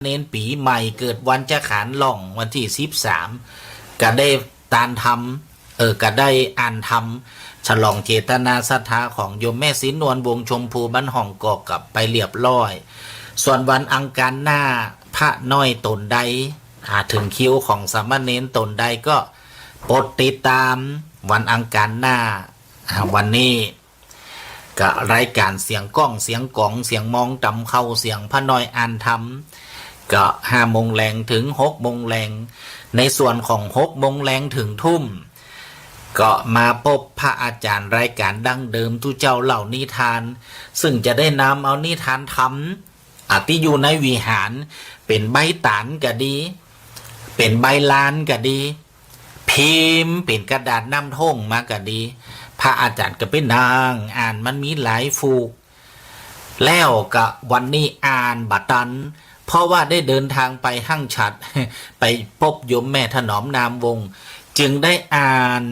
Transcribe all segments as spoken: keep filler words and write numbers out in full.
เณรปี๋ใหม่เกิดวันจะขานล่องวันตี้สิบสาม ก็ได้ตานธรรม เออ ก็ได้อ่านธรรม ฉลองเจตนาศรัทธาของโยมแม่ศรีนวล วงศ์ชมพู บ้านฮ่องกอก ก็ไปเรียบร้อย ส่วนวันอังคารหน้า พระน้อยต๋นใด อ่า เถิงคิวของสามเณรต๋นใดก็โปรดติดต๋ามวันอังคารหน้า อ่า วันนี้ ก็รายก๋านเสียงก้อง เสียงก๋อง เสียงมองตำเข้า เสียงพระน้อยอ่านธรรม ก็ห้าโมงแลงเถิงหกโมงแลง ในส่วนของหกโมงแลงเถิงทุ่ม ก็มาปบพระอาจ๋ารย์รายก๋านดั้งเดิม ตุ๊เจ้าเล่านิทาน ซึ่งจะได้นำเอานิทานธรรม อ่ะ ตี้อยู่ในวิหาร เป๋นใบต๋านก็ดี เป๋นใบลานก็ดี พิมพ์เป๋นกระดาษน้ำโท่งมาก็ดี พระอาจ๋ารย์ก็ไปนั่งอ่าน มันมีหลายฝูก แล้วก็วันนี้อ่านบ่ตัน เพราะว่าได้เดินทางไปห้างฉัตร ไปปบโยมแม่ถนอม นามวงศ์ จึงได้อ่าน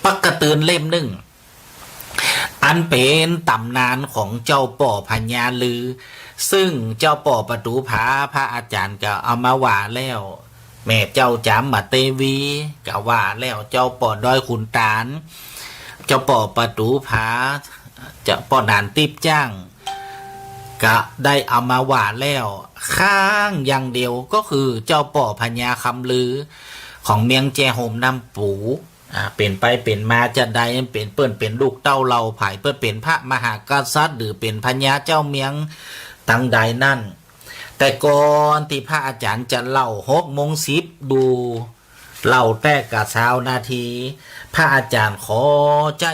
ปกะตือนเล่มนึ่ง อันเป๋นต๋ำนานของเจ้าป้อพญาลือ ซึ่งเจ้าป้อประตู๋ผา พระอาจ๋ารย์ก็เอามาว่าแล้ว แม่เจ้าจ๋ามเตวีก็ว่าแล้ว เจ้าป้อดอยขุนตาล เจ้าป้อประตู๋ผา เจ้าป้อหนานติ๊บจ้าง ก็ได้เอามาว่าแล้ว ค้างอย่างเดียวก็คือเจ้าป้อพญาคำลือ ของเมืองแจ้ห่มน้ำปู อ่า เป๋นไปเป๋นมาจาใด เป๋น เปิ้นเป๋นลูกเต้าเหล่าใผ เปิ้นเป๋นพระมหากษัตริย์ หรือเป๋นพญาเจ้าเมืองตังใดนั้น แต่ก่อนตี้พระอาจ๋ารย์จะเล่าหกโมงสิบ ดูเล่าแต่กะซาวนาที พระอาจ๋ารย์ขอใจ๊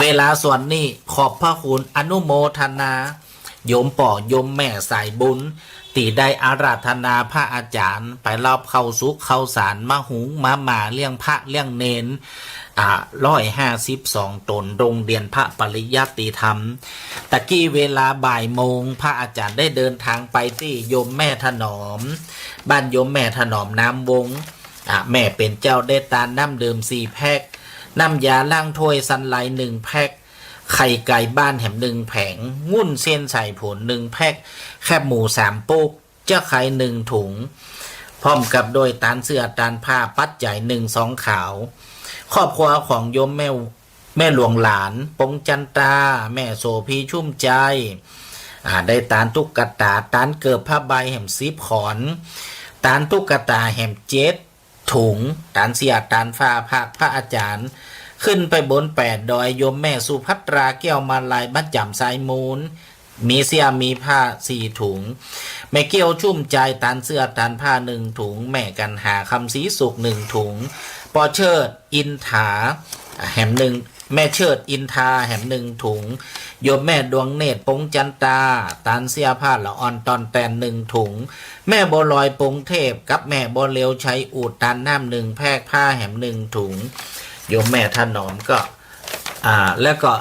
เวลาส่วนนี้ ขอบพระคุณอนุโมทนา โยมป้อโยมแม่สายบุญ ตี้ได้อาราธนาพระอาจ๋ารย์ ไปรับข้าวสุกข้าวสาร มาหุงมาหม่าเลี้ยงพระเลี้ยงเณร อ่า ร้อยห้าสิบสองต๋น โรงเรียนพระปริยัติธรรม ตะกี้เวลาบ่ายโมง พระอาจ๋ารย์ได้เดินทางไปตี้โยมแม่ถนอม บ้านโยมแม่ถนอม นามวงศ์ อ่ะ แม่เป๋นเจ้าได้ตานน้ำดื่มสี่แพ็ค น้ำยาล้างถ้วยซันไลน์หนึ่งแพ็ค ไข่ไก่บ้านแหมหนึ่งแผง วุ้นเส้นใส่ผงหนึ่งแพ็ค แคบหมูสามปุก เจ๊ยะไข่หนึ่งถุง พร้อมกับโดยตานเสื้อตานผ้า ปัจจัยหนึ่งซองขาว ครอบครัวของโยมแม่ แม่หลวงหลาน ปงจันตา แม่โสภีชุ่มใจ อ่า ได้ตานตุ๊กตา ตานเกิบผ้าใบแหมสิบขอน ตานตุ๊กตาแหมเจ็ดถุง ตานเสื้อตานผ้า ฝากพระอาจ๋ารย์ ขึ้นไปบนแปดดอย โยมแม่สุภัตราแก้วมาลัย บ้านจ๋ำสายมูล มีเสื้อมีผ้าสี่ถุง แม่เกี้ยวชุ่มใจ ตานเสื้อตานผ้าหนึ่งถุง แม่กัณหาคำศรีสุขหนึ่งถุง ป้อเชิดอินทาแหมหนึ่ง แม่เชิดอินทาแหมหนึ่งถุง โยมแม่ดวงเนตร ปงจันตา ตานเสื้อผ้าละอ่อนตอนแตนหนึ่งถุง แม่บัวลอย ปงเทพ กับแม่บัวเลียว ชัยอุด ตานน้ำหนึ่งแพ็ค ผ้าแหมหนึ่งถุง โยมแม่ถนอมก็ อ่า แล้วก็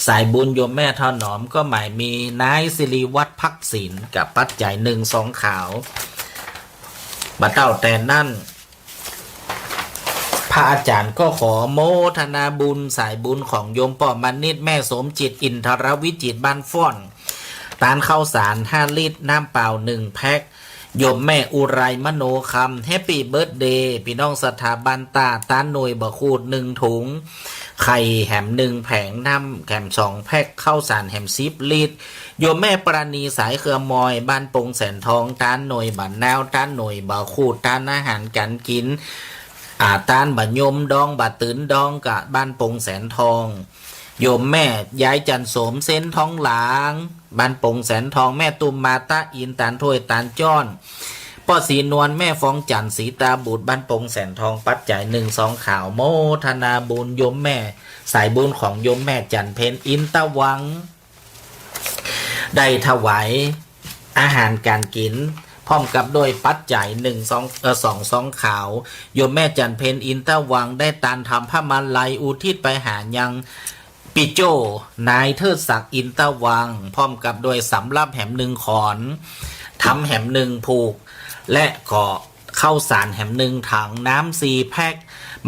สายบุญโยมแม่ถนอมก็หมายมีนายสิริวัฒน์ ภักดิ์ศิลป์ กับปัจจัยหนึ่งซองขาว บ่าเต้าแต่นั้น พระอาจ๋ารย์ก็ขอโมทนาบุญสายบุญของโยมป้อมณิษฐ์ แม่สมจิต อินทรวิจิตร บ้านฟ้อน ตานข้าวสารห้าลิตร น้ำเปล่าหนึ่งแพ็ค โยมแม่อุไรมโนคำ แฮปปี้เบิร์ธเดย์ ปี้น้องศรัทธาบ้านต้า ตานหน่วยบ่าขูดหนึ่งถุง ไข่แหมหนึ่งแผง น้ำแหมสองแพ็ค ข้าวสารแหมสิบลิตร โยมแม่ปราณีสายเครือมอย บ้านปงแสนทอง ตานหน่วยบ่านาว ตานหน่วยบ่าขูด ตานอาหารก๋านกิ๋น อ่า ตานบ่ายมดอง บ่าตื่นดอง กะบ้านปงแสนทอง โยมแม่ยายจันโสม เส้นทองหลาง บ้านปงแสนทอง แม่ตุ้มมาตะอิน ตานถ้วยตานจ้อน ป้อศรีนวล แม่ฟองจันทร์ ศรีตาบุตร บ้านปงแสนทอง ปัจจัยหนึ่งซองขาว โมทนาบุญโยมแม่ สายบุญของโยมแม่จันเพ็ญ อินตะวัง ได้ถวายอาหารก๋านกิ๋น พร้อมกับโดยปัจจัยหนึ่งซอง เอ่อ สองซองขาว โยมแม่จันเพ็ญ อินตะวัง ได้ตานทำผ้ามาลัยอุทิศไปหายัง ปี้โจ้ นายเทิดศักดิ์ อินตะวัง พร้อมกับโดยสำรับแหมหนึ่งขอน ธรรมแหมหนึ่งผูก และก็ข้าวสารแหมหนึ่งถัง น้ำสี่แพ็ค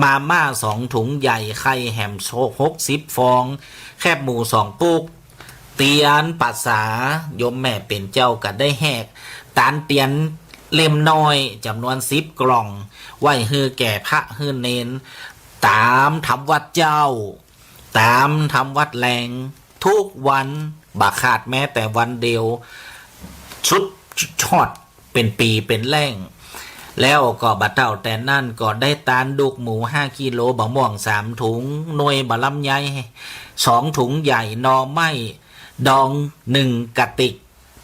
มาม่าสองถุงใหญ่ ไข่แหมหกสิบฟอง แคบหมูสองปุก เตียนปัสสา โยมแม่เป๋นเจ้าก็ได้แหก ตานเตียนเล่มน้อยจ๋ำนวนสิบกล่อง ไว้หื้อแก่พระหื้อเณร ต๋ามทำวัตรเจ๊า ต๋ามทำวัตรแลง กู้วัน บ่ขาดแม้แต่วันเดียว สุดฮอดเป๋นปี๋เป๋นแล้ง แล้วก็บ่าเต้าแต่นั้นก็ได้ตานดูกหมูห้ากิโล บ่าม่วงสามถุง หน่วยบ่าลำไยสองถุงใหญ่ หน่อไม้ดองหนึ่งกระติก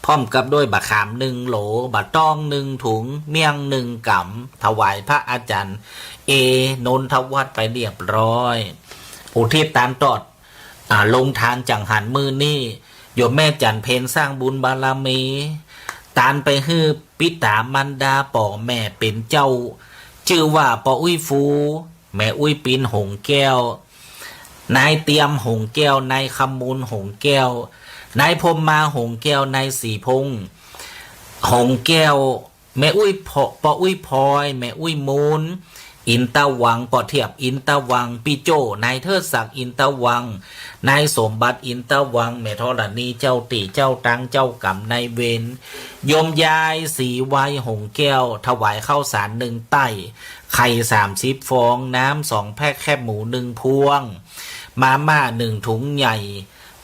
พร้อมกับด้วยบ่าขามหนึ่งโหล บ่าตองหนึ่งถุง เมี่ยงหนึ่งก๋ำ ถวายพระอาจ๋ารย์เอ นนทวัฒน์ไปเรียบร้อย อุทิศตานตอด อ่า โฮงตานจังหันมื้อนี้ โยมแม่จันเพ็ญสร้างบุญบารมี ตานไปหื้อปิต๋ามารดา ป้อแม่เป๋นเจ้า จื้อว่าป้ออุ๊ยฟู แม่อุ๊ยปิ๊นหงส์แก้ว นายเตียมหงส์แก้ว นายคำมูลหงส์แก้ว นายพรหมมาหงส์แก้ว นายศรีพงษ์หงส์แก้ว แม่อุ๊ยพอ ป้ออุ๊ยพลอย แม่อุ๊ยมูล อินตะวัง ป้อเทียบอินตะวัง ปี้โจ้ นายเทิดศักดิ์อินตะวัง นายสมบัติอินตะวัง แม่ธรณี เจ้าตี้เจ้าตาง เจ้ากรรมนายเวร โยมยายศรีไวหงส์แก้ว ถวายข้าวสารหนึ่งไต้ ไข่สามสิบฟอง น้ำสองแพ็ค แคบหมูหนึ่งพวง มาม่าหนึ่งถุงใหญ่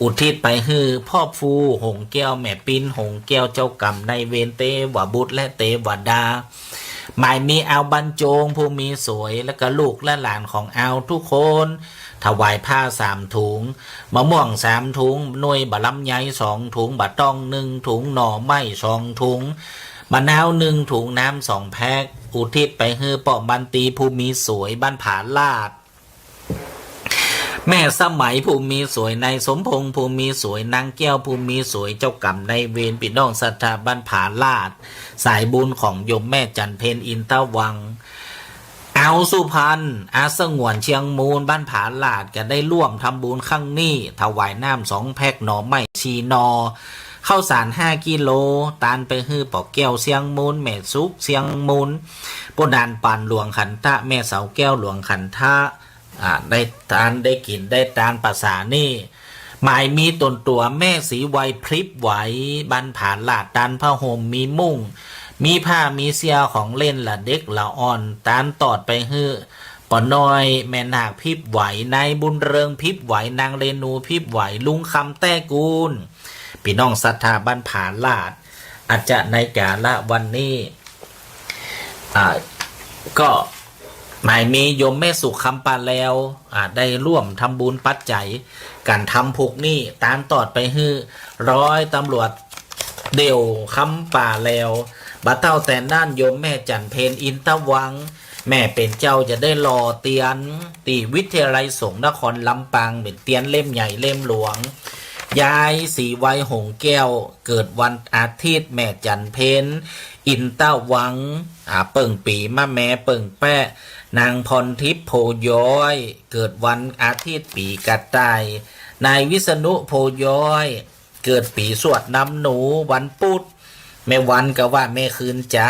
อุทิศไปหื้อป้อฟูหงส์แก้ว แม่ปิ๊นหงส์แก้ว เจ้ากรรมนายเวร เตวบุตรและเตวดา หมายมีอาวบรรจง ผู้มีสวย และก็ลูกและหลานของอาวทุกคน ถวายผ้าสามถุง บ่าม่วงสามถุง หน่วยบ่าลำไยสองถุง บ่าตองหนึ่งถุง หน่อไม้สองถุง มะนาวหนึ่งถุง น้ำสองแพ็ค อุทิศไปหื้อป้อมันตี ผู้มีสวย บ้านผาลาด แม่สมัยผู้มีสวย นายสมพงษ์ผู้มีสวย นางแก้วผู้มีสวย เจ้ากรรมนายเวร ปี้น้องศรัทธาบ้านผาลาด สายบุญของโยมแม่จันเพ็ญอินตะวัง อาวสุพรรณ อาสงวนเชียงมูล บ้านผาลาด ก็ได้ร่วมทำบุญครั้งนี้ ถวายน้ำสองแพ็ค หน่อไม้สี่หน่อ ข้าวสารห้ากิโล ตานไปหื้อป้อแก้วเชียงมูล แม่สุขเชียงมูล ป้อหนานปานหลวงขันทะ แม่เสาแก้วหลวงขันทะ อ่า ได้ตาน ได้กิ๋น ได้ตานประสานี่ หมายมีต๋นตั๋วแม่ศรีไวพริบไหว บ้านผาลาด ตานผ้าห่มมีมุ้ง มีผ้ามีเสื้อของเล่นละเด็กละอ่อน ตานตอดไปหื้อป้อน้อย แม่นาคพริบไหว นายบุญเรืองพริบไหว นางเรนูพริบไหว ลุงคำแต้กูล ปี้น้องศรัทธาบ้านผาลาด อาจจะในกาละวันนี้ อ่า ก็หมายมีโยมแม่สุขคำป่าแลว อ่า ได้ร่วมทำบุญปัจจัย ก๋านทำผูกหนี้ ตานตอดไปหื้อร้อยตำรวจเดี่ยวคำป่าแลว บ่าเต้าแต่นั้นโยมแม่จันเพ็ญอินตะวัง แม่เป๋นเจ้าจะได้หล่อเตียน ตี้วิทยาลัยสงฆ์นครลำปาง เป๋นเตียนเล่มใหญ่เล่มหลวง ยายศรีไวหงส์แก้ว เกิดวันอาทิตย์ แม่จันเพ็ญอินตะวัง อ่า เปิ้งปี๋มะแมเปิ้งแป๊ะ นางพรทิพย์โพย้อย เกิดวันอาทิตย์ปี๋กระต่าย นายวิษณุโพย้อย เกิดปี๋สวดน้ำหนู วันปุธ แม่วันก็ว่าแม่คืนจา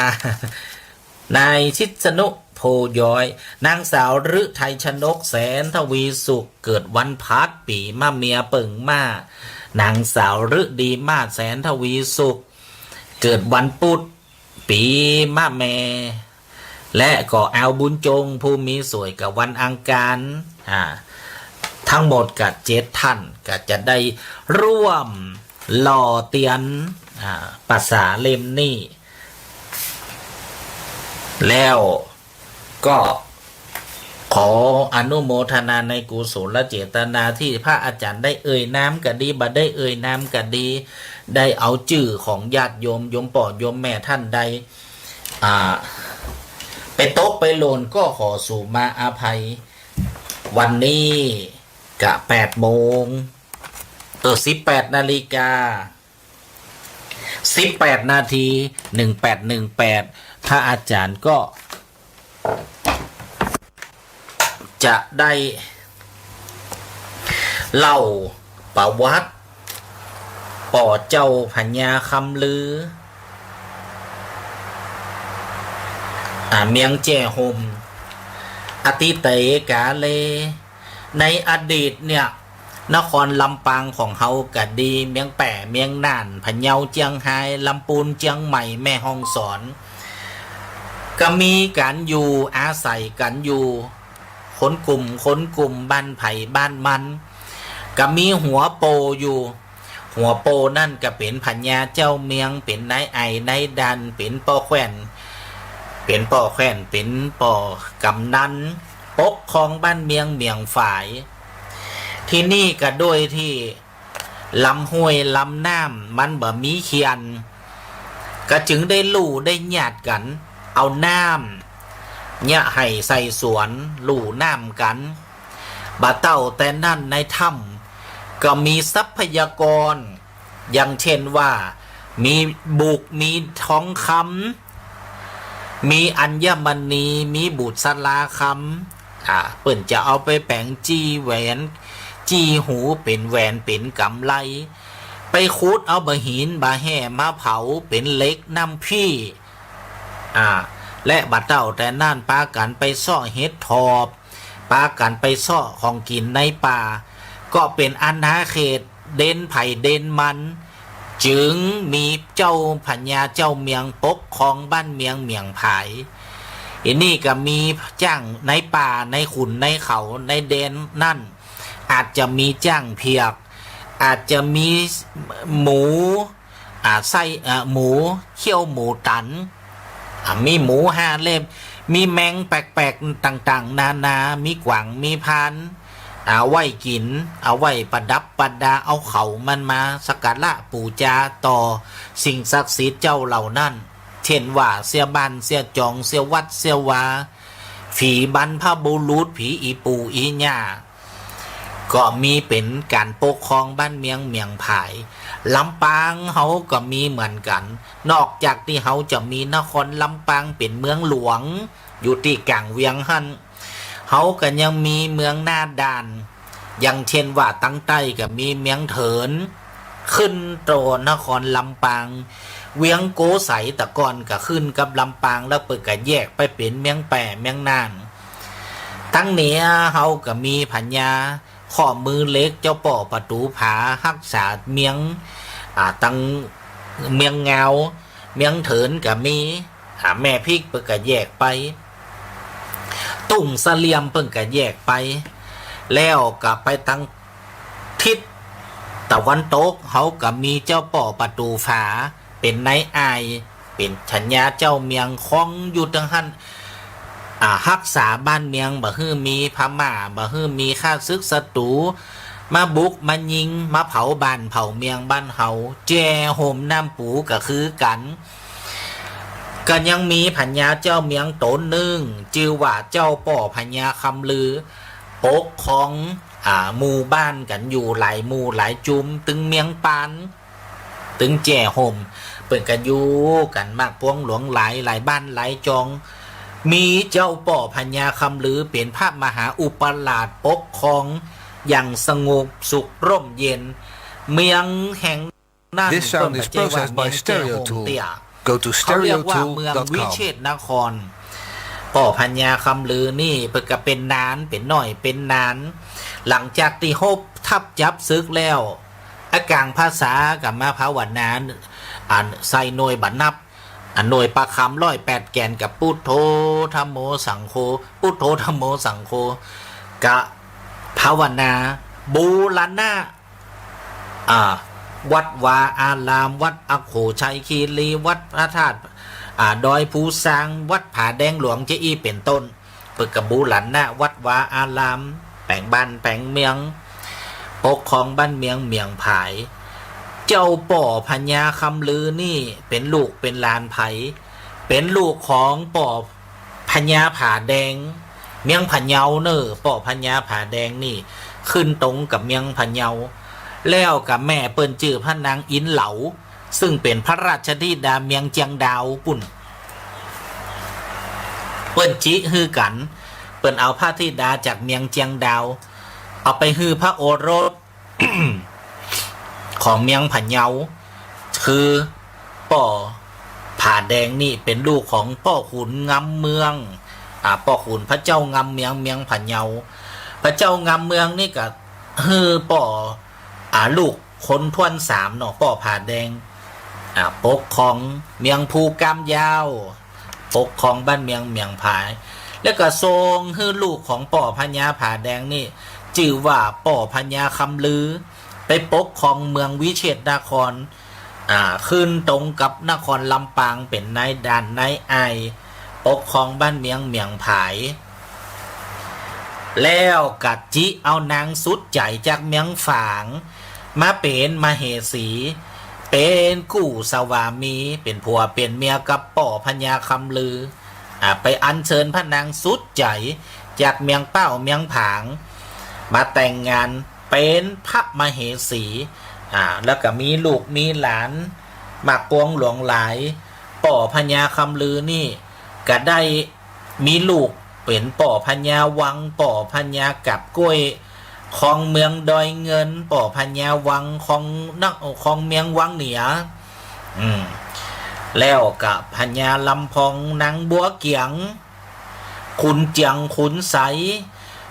นายชิดสนุโพย้อย นางสาวฤทัยชนกแสนทวีสุข เกิดวันพฤหัส ปี๋มะเมียเปิ้งม้า นางสาวฤดีมาศแสนทวีสุข เกิดวันปุธ ปี๋มะแม และก็อาวบุญจง ผู้มีสวยก็วันอังคาร อ่า ทั้งหมดก็เจ็ดท่าน ก็จะได้ร่วมหล่อเตียน อ่า ประสาเล่มนี้ แล้วก็ขออนุโมทนาในกุศลเจตนาตี้พระอาจ๋ารย์ได้เอ่ยนามก็ดี บ่ได้เอ่ยนามก็ดี ได้เอาจื้อของญาติโยม โยมป้อโยมแม่ท่านใด อ่า ไปตกไปหล่นก็ขอสู่มาอภัย วันนี้กะแปดโมง เออ สิบแปดนาฬิกา สิบแปดนาที หนึ่งแปดหนึ่งแปด พระอาจ๋ารย์ก็จะได้เล่าประวัติ ป้อเจ้าพญาคำลือ อ่า เมียงแจ้ห่ม อตีเตกาเล ในอดีตเนี่ย นครลำปางของเฮาก็ดี เมียงแป้ เมียงน่าน พะเยา เจียงฮาย ลำปูน เจียงใหม่ แม่ฮ่องสอน ก็มีก๋านอยู่อาศัยก๋านอยู่ คนกลุ่ม คนกลุ่ม บ้านใผบ้านมัน ก็มีหัวโปอยู่ หัวโปนั่นก็เป๋นพญาเจ้าเมือง เป๋นนายอ่ายนายด่าน เป๋นป้อแคว่น เป๋นป้อแคว่น เป๋นป้อกำนัน ปกครองบ้านเมืองเมียงฝาย ตี้นี่ก็โดยตี้ลำห้วยลำน้ำมันบ่มีเขื่อน ก็จึงได้ลู่ได้หยาดกั๋น เอาน้ำเนี่ยไห้ใส่สวน ลู่น้ำกั๋น บ่าเต้าแต่นั้นในถ้ำก็มีทรัพยากร อย่างเช่นว่า มีบุก มีทองคำ มีอัญมณี มีบุษราคำ อ่า เปิ้นจะเอาไปแป๋งจี้แหวน จี้หู เป๋นแหวน เป๋นกำไล ไปขุดเอาบ่าหินบ่าแฮ่มาเผาเป๋นเหล็กน้ำพี้ อ่า และบ่าเต้าแต่นั้นปากั๋นไปเซาะเห็ดถอบ ปากั๋นไปเซาะของกิ๋นในป่า ก็เป๋นอาณาเขตเด่นใผเด่นมัน จึงมีเจ้าพญาเจ้าเมืองปกครองบ้านเมืองเมียงผาย ตี้นี่ก็มีจ๊างในป่า ในขุน ในเขา ในแดนนั่น อาจจะมีจ๊างเผือก อาจจะมีหมู อ่า ไส้ อ่า หมู เขี้ยวหมูตัน อ่า มีหมูห้าเล็บ มีแมงแป๋กๆ ต่างๆ นานา มีกวาง มีพาน เอาไว้กิ๋น เอาไว้ประดับประดา เอาเขามันมาสักการะปู๋จาต่อสิ่งศักดิ์สิทธิ์เจ้าเหล่านั้น เช่นว่าเสียบ้าน เสียจอง เสียวัด เสียวา ผีบรรพบุรุษ ผีอี่ปู่อี่ย่า ก็มีเป๋นก๋านปกครองบ้านเมืองเมียงผาย ลำปางเฮาก็มีเหมือนกั๋น นอกจากตี้เฮาจะมีนครลำปางเป๋นเมืองหลวง อยู่ตี้ก๋างเวียงหั้น เฮาก็ยังมีเมืองหน้าด่าน อย่างเช่นว่าตังใต้ก็มีเมืองเถิน ขึ้นต่อนครลำปาง เวียงโกสัยแต่ก่อนก็ขึ้นกับลำปาง แล้วเปิ้นก็แยกไปเป๋นเมืองแป้ เมืองน่าน ตังเหนือเฮาก็มีพญาข้อมือเหล็ก เจ้าป้อประตู๋ผา ฮักษาเมือง อ่า ตังเมืองงาว เมืองเถินก็มี อ่า แม่พริกเปิ้นก็แยกไป ตุ้งเสลี่ยมเปิ้นก็แยกไป แล้วก็ไปตังทิศตะวันตก เฮาก็มีเจ้าป้อประตู๋ฝา เป๋นนายอ่าย เป๋นพญาเจ้าเมือง ครองอยู่ตังหั้น อ่า ฮักษาบ้านเมือง บ่หื้อมีพม่า บ่หื้อมีข้าศึกศัตรู๋มาบุกมายิง มาเผาบ้านเผาเมืองบ้านเฮา แจ้ห่มน้ำปูก็คือกั๋น ก็ยังมีพญาเจ้าเมืองต๋นนึ่ง จื้อว่าเจ้าป้อพญาคำลือ ปกครอง อ่า หมู่บ้านกั๋นอยู่หลายหมู่หลายจุม ตึงเมืองปาน ตึงแจ้ห่ม เปิ้นก็อยู่กั๋นมากปวงหลวงหลาย หลายบ้านหลายจอง มีเจ้าป้อพญาคำลือเป๋นพระมหาอุปราชปกครองอย่างสงบสุขร่มเย็น เมืองแห่งนั้น This sound is processed by Stereo Tool. Go to เขาเรียกว่าเมืองวิเชษฐนคร ป้อพญาคำลือนี่เปิ้นก็เป๋นนาน เป๋นน้อยเป๋นนาน หลังจากตี้ฮบทัพจับศึกแล้ว อากางภาษาก็มาภาวนา อ่า ใส่หน่วยบ่านับ อ่า หน่วยประคำร้อยแปดแก่นกับพุทโธธัมโมสังโฆ พุทโธธัมโมสังโฆ ก็ภาวนาบูรณะ อ่า วัดวาอาราม วัดอโขชัยคีรี วัดพระธาตุ อ่า ดอยภูซาง วัดผาแดงหลวงเจ้าอี้เป๋นต้น เปิ้นก็บูรณะวัดวาอาราม แป๋งบ้านแป๋งเมือง ปกครองบ้านเมืองเมียงผาย เจ้าป้อพญาคำลือนี่เป๋นลูกเป๋นหลานใผ เป๋นลูกของป้อพญาผาแดง เมืองพะเยาเน่อ ป้อพญาผาแดงนี่ ขึ้นตรงกับเมืองพะเยา แล้วก็แม่เปิ้นจื้อพระนางอินเหลา ซึ่งเป๋นพระราชธิดาเมืองเจียงดาวปุ้น เปิ้นจิหื้อกั๋น เปิ้นเอาพระธิดาจากเมืองเจียงดาว เอาไปหื้อพระโอรส ของเมืองพะเยา คือป้อผาแดงนี่เป๋นลูกของป้อขุนงำเมือง อ่า ป้อขุนพระเจ้างำเมือง เมืองพะเยา พระเจ้างำเมืองนี่ก็ หื้อป้อ อ่า ลูกคนถ้วนสามเนาะ ป้อผาแดง อ่า ปกครองเมืองภูกามยาว ปกครองบ้านเมืองเมืองผาย แล้วก็ส่งหื้อลูกของป้อพญาผาแดงนี่ จื้อว่าป้อพญาคำลือ ไปปกครองเมืองวิเชษฐนคร อ่า ขึ้นตรงกับนครลำปาง เป๋นนายด่านนายอ่าย ปกครองบ้านเมืองเมืองผาย แล้วก็จิเอานางสุดใจ๋จากเมืองฝาง มาเป๋นมเหสี เป๋นกู้สวามี เป๋นผัวเป๋นเมียกับป้อพญาคำลือ อ่า ไปอัญเชิญพระนางสุดใจ๋จากเมืองเป้าเมืองผาง มาแต่งงานเป๋นพระมเหสี อ่า แล้วก็มีลูกมีหลานมากปวงหลวงหลาย ป้อพญาคำลือนี่ก็ได้มีลูกเป๋นป้อพญาวัง ป้อพญากับกล้วย ครองเมืองดอยเงิน ป้อพญาวัง ครองนคร ครองเมืองวังเหนือ อืม แล้วก็พญาลำพอง นางบัวเกียง ขุนเจียง ขุนใส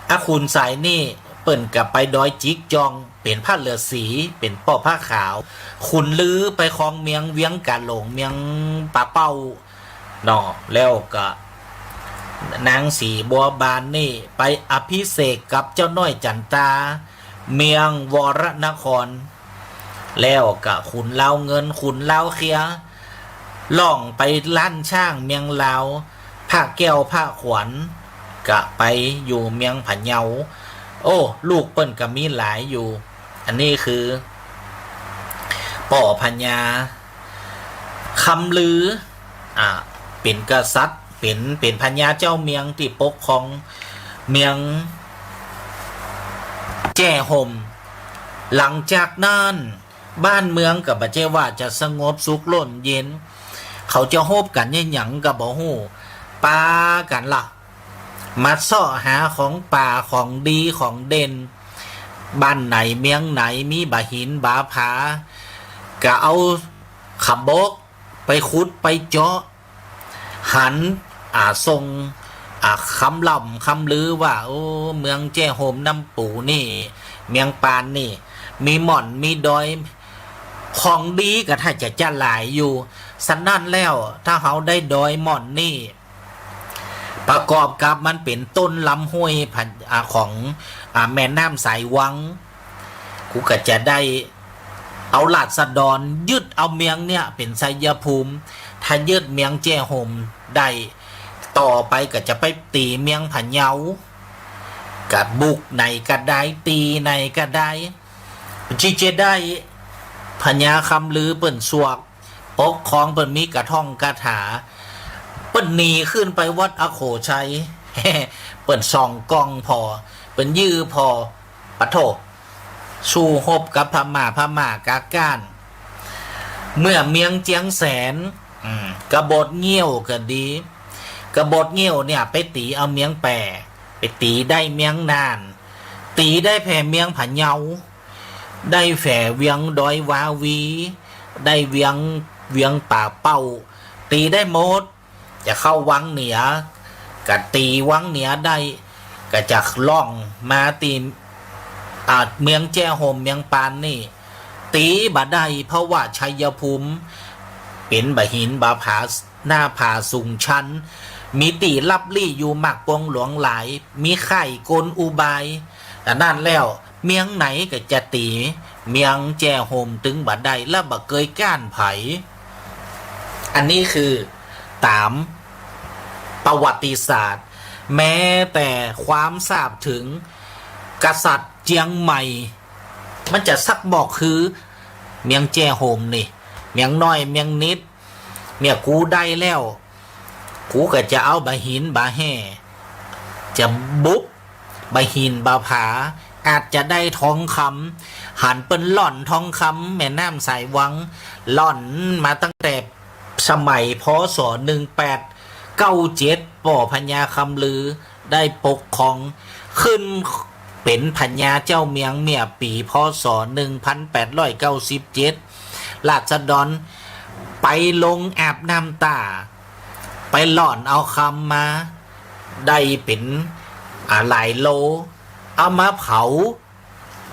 อ่ะ ขุนใสนี่เปิ้นก็ไปดอยจิกจอง เป๋นพระฤๅษี เป๋นป้อผ้าขาว ขุนลือไปครองเมืองเวียงก๋าหลง เมืองป่าเป้าเนาะ แล้วก็นางสีบัวบานนี่ไปอภิเษกกับเจ้าน้อยจั๋นตา เมืองวรนคร แล้วก็ขุนลาวเงิน ขุนลาวเคลียร์ ล่องไปล้านช้างเมืองลาว พระแก้วพระขวัญ ก็ไปอยู่เมืองพะเยา โอ้ ลูกเปิ้นก็มีหลายอยู่ อันนี้คือป้อพญาคำลือ อ่า เป๋นกษัตริย์ เป๋น เป๋นพญาเจ้าเมืองตี้ปกครองเมืองแจ้ห่ม หลังจากนั้น บ้านเมืองก็บ่ใจ้ว่าจะสงบสุขร่มเย็น เขาจะฮบกั๋นอะหยังก็บ่ฮู้ ปากั๋นละ มาเซาะหาของป่า ของดีของเด่น บ้านไหนเมืองไหนมีบ่าหินบ่าผา ก็เอาขะบกไปขุดไปเจาะ หัน อ่า ส่ง อ่า คำล่ำคำลือว่า โอ้ เมืองแจ้ห่มน้ำปูนี่ เมืองปานนี่ มีหม่อนมีดอย ของดีก็ถ้าจะจะหลายอยู่ สะนั้นแล้ว ถ้าเฮาได้ดอยหม่อนนี่ ประกอบกับมันเป๋นต้นลำห้วยผัน อ่า ของ อ่า แม่น้ำสายวัง กูก็จะได้เอาราษฎรยึดเอาเมืองเนี่ยเป๋นชัยภูมิ ถ้ายึดเมืองแจ้ห่มได้ ต่อไปก็จะไปตี๋เมืองพะเยา ก็บุกไหนก็ได้ ตี๋ไหนก็ได้ จิจะได้ พญาคำลือเปิ้นสวก ปกครองเปิ้นมีกะท่องกะถา เปิ้นหนีขึ้นไปวัดอโขชัย เปิ้นส่องกล้องผ่อ เปิ้นยื้อผ่อ ปะโถ สู้ฮบกับพม่า พม่ากาก้าน เมื่อเมืองเจียงแสน อืม กบฏเงี้ยวก็ดี กบฏเงี้ยวเนี่ยไปตี๋เอาเมืองแป้ ไปตี๋ได้เมืองน่าน ตี๋ได้แผ่เมืองพะเยา ได้แผ่เวียงดอยวาวี ได้เวียง เวียงป่าเป้า ตี๋ได้หมด จะเข้าวังเหนือ ก็ตี๋วังเหนือได้ ก็จะล่องมาตี๋ อ่า เมืองแจ้ห่มเมืองปานนี่ ตี๋บ่ได้ เพราะว่าชัยภูมิ เป๋นบ่าหินบ่าผา หน้าผาสูงชัน มีตี้ลับลี้อยู่มากปวงหลวงหลาย มีข่ายกลอุบาย อันนั้นแล้ว เมืองไหนก็จะตี๋เมืองแจ้ห่มตึงบ่ได้ และบ่เกยก้านใผ อันนี้คือต๋ามประวัติศาสตร์ แม้แต่ความทราบถึงกษัตริย์เจียงใหม่ มันจะสักบอกคือเมืองแจ้ห่มนี่ เมืองน้อยเมืองนิด เนี่ยกูได้แล้ว กูก็จะเอาบ่าหินบ่าแห่ จะบุกบ่าหินบ่าผา อาจจะได้ทองคำ หันเปิ้นล่อนทองคำแม่น้ำสายวัง ล่อนมาตั้งแต่สมัย พ.ศ. หนึ่งแปดเก้าเจ็ด ป้อพญาคำลือ ได้ปกครองขึ้นเป๋นพญาเจ้าเมืองเมื่อปี๋ พ.ศ. หนึ่งพันแปดร้อยเก้าสิบเจ็ด ราษฎรไปลงอาบน้ำต้า ไปล่อนเอาคำมา ได้เป๋น อ่า หลายโล เอามาเผา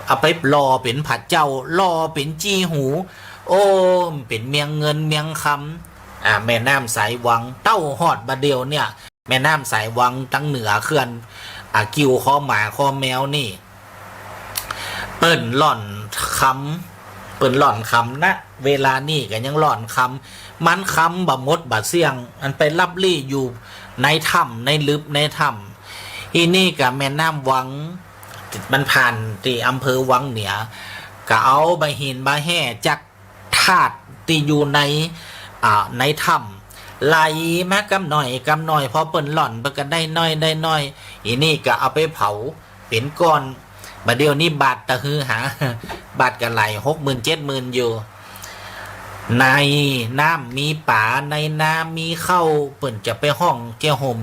เอาไปหล่อเป๋นผาเจ้า หล่อเป๋นจี้หู โอ้ เป๋นเมืองเงินเมืองคำ อ่า แม่น้ำสายหวัง เต้าฮอดบ่าเดี่ยวเนี่ย แม่น้ำสายหวังตังเหนือเขื่อน อ่า กิ่วคอหมาคอแมวนี่ เปิ้นล่อนคำ เปิ้นล่อนคำนะ เวลานี้ก็ยังล่อนคำ มันคำบ่หมดบ่เสี้ยง อันไปลับลี้อยู่ในถ้ำ ในลึกในถ้ำ อีนี่ก็แม่น้ำหวัง มันผ่านตี้อำเภอวังเหนือ ก็เอาบ่าหินบ่าแห่จากธาตุตี้อยู่ใน อ่า ในถ้ำ ไหลมากำหน่อยกำหน่อย พอเปิ้นล่อนเปิ้นก็ได้น้อยได้น้อย อีนี่ก็เอาไปเผาเป๋นก้อน บ่าเดี่ยวนี้บาทตะฮือหา บาทก็หลายหกหมื่นเจ็ดหมื่นอยู่ ในน้ำมีป๋า ในนามีข้าว เปิ้นจะไปฮ้องแจ้ห่ม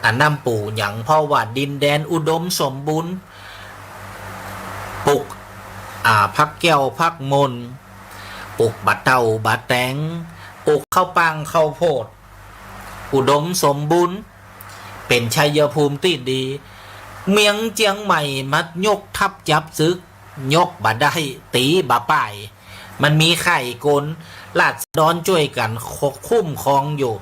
อันน้ำปู๋หยัง เพราะว่าดินแดนอุดมสมบูรณ์ ปลูก อ่า ผักแก้วผักม่อน ปลูกบ่าเต้าบ่าแตง ปลูกข้าวปังข้าวโพด อุดมสมบูรณ์ เป๋นชัยภูมิตี้ดี เมืองเจียงใหม่มายกทัพจับศึก ยกบ่ได้ ตี๋บ่ป่าย มันมีข่ายกล ราษฎรจ้วยกั๋นคุ้มครองอยู่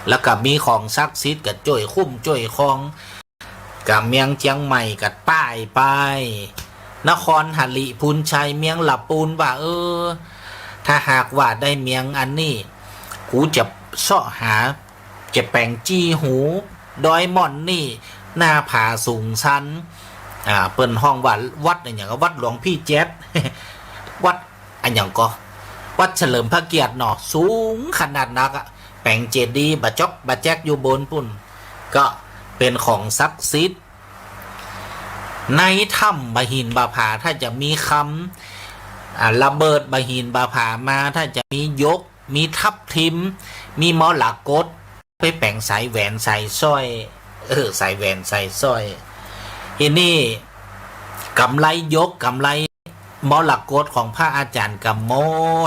แล้วก็มีของศักดิ์สิทธิ์ก็จ้วยคุ้มจ้วยครอง ก็เมืองเจียงใหม่ก็ป่ายไป นครหริภุญชัย เมืองละปูนว่า เออ ถ้าหากว่าได้เมืองอันนี้ กูจะเซาะหา จะแป๋งจี้หู ดอยม่อนนี่ หน้าผาสูงชัน อ่า เปิ้นฮ้องว่าวัดอะหยัง วัดหลวงพี่แจ๊ด วัดอะหยังก็ วัดเฉลิมพระเกียรติเนาะ สูงขนาดนักอะ แป๋งเจดีย์บ่จ๊อกบ่แจ๊กอยู่บนปู้น ก็เป๋นของศักดิ์สิทธิ์ ในถ้ำบ่าหินบ่าผา ถ้าจะมีคำ อ่า ระเบิดบ่าหินบ่าผามา ถ้าจะมีหยก มีทับทิม มีมรกต ไปแป๋งสายแหวนสายสร้อย เออ สายแหวนสายสร้อย อีนี่กำไลหยกกำไลมรกตของพระอาจารย์ก็หม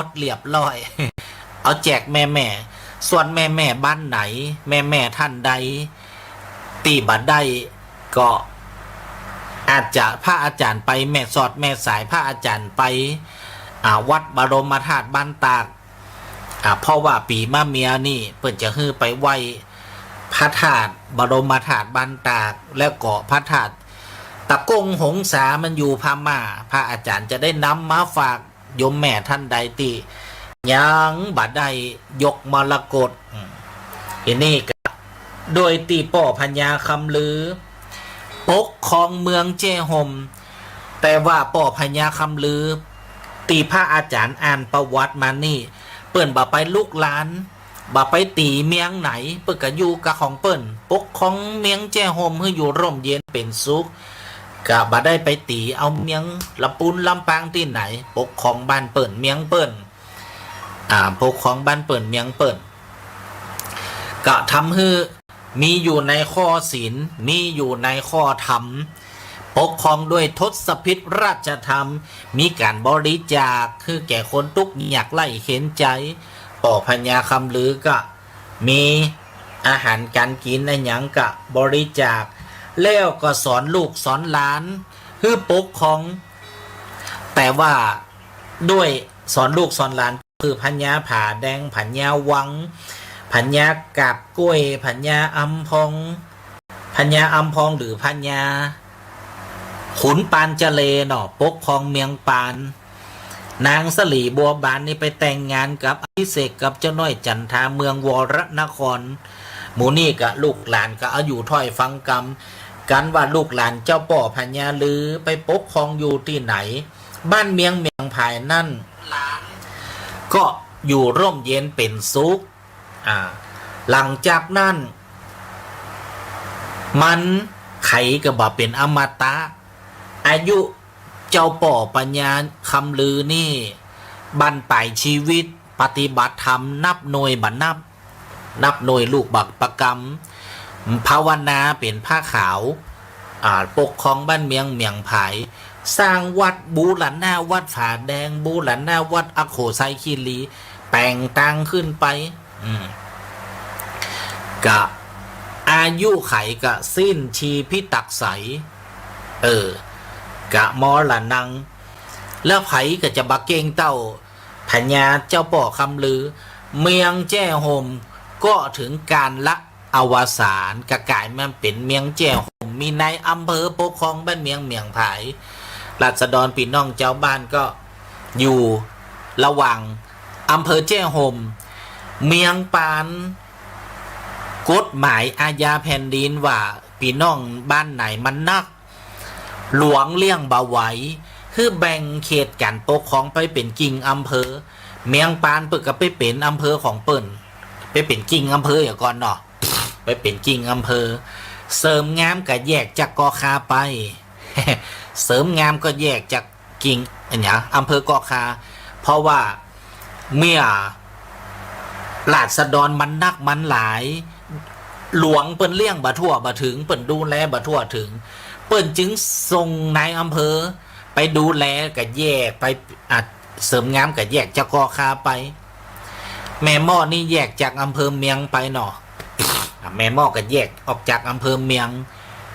ดเรียบร้อย เอาแจกแม่ๆ ส่วนแม่ๆ บ้านไหน แม่ๆ ท่านใด ตี้บ่ได้ก็อาจจะพระอาจารย์ไปแม่สอดแม่สาย พระอาจารย์ไป อ่า วัดบรมธาตุบ้านตาก อ่า เพราะว่าปี๋มะเมียนี่เปิ้นจะหื้อไปไหว้พระธาตุบรมธาตุบ้านตาก แล้วก็พระธาตุตะกงหงสา มันอยู่พม่า พระอาจารย์จะได้นำมาฝากโยมแม่ท่านใดตี้ยังบ่ได้หยกมรกต อืม ทีนี้ก็โดยตี้ป้อพญาคำลือปกครองเมืองแจ้ห่ม แต่ว่าป้อพญาคำลือ ตี้พระอาจารย์อ่านประวัติมานี่ เปิ้นบ่ไปลุกราน บ่ไปตี๋เมืองไหน เปิ้นก็อยู่กับของเปิ้น ปกครองเมืองแจ้ห่มหื้ออยู่ร่มเย็นเป๋นสุข ก็บ่ได้ไปตี๋เอาเมืองละปูนลำปางตี้ไหน ปกครองบ้านเปิ้นเมืองเปิ้น อ่า ปกครองบ้านเปิ้นเมืองเปิ้น ก็ทำหื้อ มีอยู่ในข้อศีล มีอยู่ในข้อธรรม ปกครองด้วยทศพิธราชธรรม มีก๋านบริจาคหื้อแก่คนตุ๊กข์ยากไร้เข็ญใจ๋ ป้อพญาคำลือก็มีอาหารก๋านกิ๋นอะหยังก็บริจาค แล้วก็สอนลูกสอนหลานหื้อปกครอง แต่ว่าด้วยสอนลูกสอนหลาน คือพญาผาแดง พญาวัง พญากาบกล้วย พญาอำพอง พญาอำพองหรือพญาขุนปานเจเลเนาะ ปกครองเมืองปาน นางสลีบัวบานนี่ไปแต่งงานกับอภิเษกกับเจ้าน้อยจันทาเมืองวรนคร หมู่นี่ก็ลูกหลานก็เอาอยู่ถ้อยฟังกำ กั๋นว่าลูกหลานเจ้าป้อพญาลือไปปกครองอยู่ตี้ไหน บ้านเมืองเมืองผายนั้น ก็อยู่ร่มเย็นเป๋นสุข อ่า หลังจากนั้น มันใผก็บ่เป๋นอมตะ อายุเจ้าป้อพญาคำลือนี่ บั้นปลายชีวิตปฏิบัติธรรมนับหน่วยบ่นับ นับหน่วยลูกบักประกำ ภาวนาเป๋นผ้าขาว อ่า ปกครองบ้านเมืองเมืองผาย สร้างวัด บูรณะวัดผาแดง บูรณะวัดอโขไซยคีรี แป๋งตางขึ้นไป อืม ก็อายุไขก็สิ้นชีพิตักไสย เออ กะมอละนัง แล้วใผก็จะบ่าเก่งเต้าพญาเจ้าป้อคำลือ เมืองแจ้ห่มก็เถิงกาลละอวสาน ก็ก๋ายมาเป๋นเมืองแจ้ห่ม มีนายอำเภอปกครองบ้านเมืองเมืองผาย ราษฎรปี้น้องจาวบ้านก็อยู่ระหว่างอำเภอแจ้ห่ม เมืองปาน กฎหมายอาญาแผ่นดินว่า ปี้น้องบ้านไหนมันนัก หลวงเลี้ยงบ่ไหว หื้อแบ่งเขตก๋านปกครองไปเป๋นกิ่งอำเภอ เมืองปานเปิ้นก็ไปเป๋นอำเภอของเปิ้น ไปเป๋นกิ่งอำเภอเหียก่อนเนาะ ไปเป๋นกิ่งอำเภอ เสริมงามก็แยกจากเกาะคาไป เสริมงามก็แยกจากกิ่ง อะหยัง อำเภอเกาะคา เพราะว่าเมื่อราษฎรมันนักมันหลาย หลวงเปิ้นเลี้ยงบ่ทั่วบ่เถิง เปิ้นดูแลบ่ทั่วเถิง เปิ้นจึงส่งนายอำเภอไปดูแล ก็แยกไป อ่ะ เสริมงามก็แยกจากเกาะคาไป แม่เมาะนี่แยกจากอำเภอเมืองไปเนาะ อ่ะ แม่เมาะก็แยกออกจากอำเภอเมือง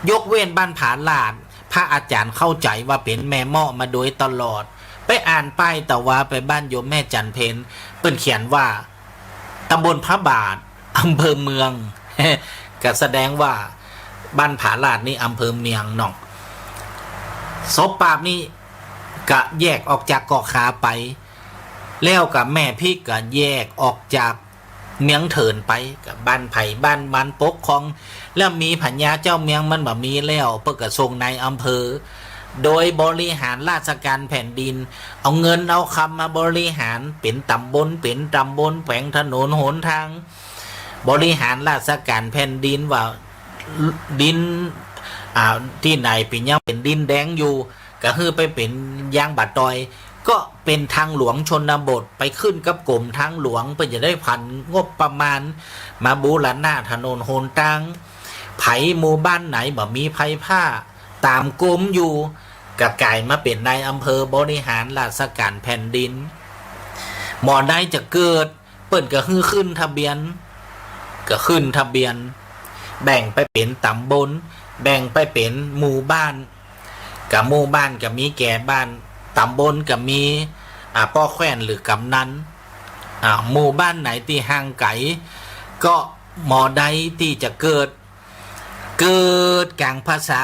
ยกเว้นบ้านผาลาด พระอาจ๋ารย์เข้าใจ๋ว่าเป๋นแม่เมาะมาโดยตลอด ไปอ่านป้ายตะวาไปบ้านโยมแม่จันเพ็ญ เปิ้นเขียนว่าตำบลพระบาท อำเภอเมือง ก็แสดงว่าบ้านผาลาดนี่อำเภอเมืองเนาะ โสปราบนี่ก็แยกออกจากเกาะคาไป แล้วก็แม่พริกก็แยกออกจากเมืองเถินไป ก็บ้านใผบ้านมันปกครอง แล้วมีพญาเจ้าเมืองมันบ่มีแล้ว เปิ้นก็ส่งนายอำเภอ โดยบริหารราชการแผ่นดิน เอาเงินเอาคำมาบริหารเป๋นต๋ำบล เป๋นต๋ำบล แขวง ถนนหนทาง บริหารราชการแผ่นดินว่าดิน อ่า ตี้ไหนเป๋นยังเป๋นดินแดงอยู่ ก็หื้อไปเป๋นยางบ่าตอย ก็เป๋นทางหลวงชนบท ไปขึ้นกับกรมทางหลวง เปิ้นจะได้ผันงบประมาณมาบูรณะถนนหนตาง ใผหมู่บ้านไหนบ่มีไฟฟ้า ต๋ามกรมอยู่ ก็ก๋ายมาเป๋นนายอำเภอบริหารราชการแผ่นดิน หม่อใดจะเกิด เปิ้นก็หื้อขึ้นทะเบียน ก็ขึ้นทะเบียน แบ่งไปเป๋นต๋ำบล แบ่งไปเป๋นหมู่บ้าน ก็หมู่บ้านก็มีแก่บ้าน ต๋ำบลก็มี อ่า ป้อแขว่นหรือกำนัน อ่า หมู่บ้านไหนตี้ห่างไก๋ ก็หม่อใดตี้จะเกิด เกิดก๋างพรรษา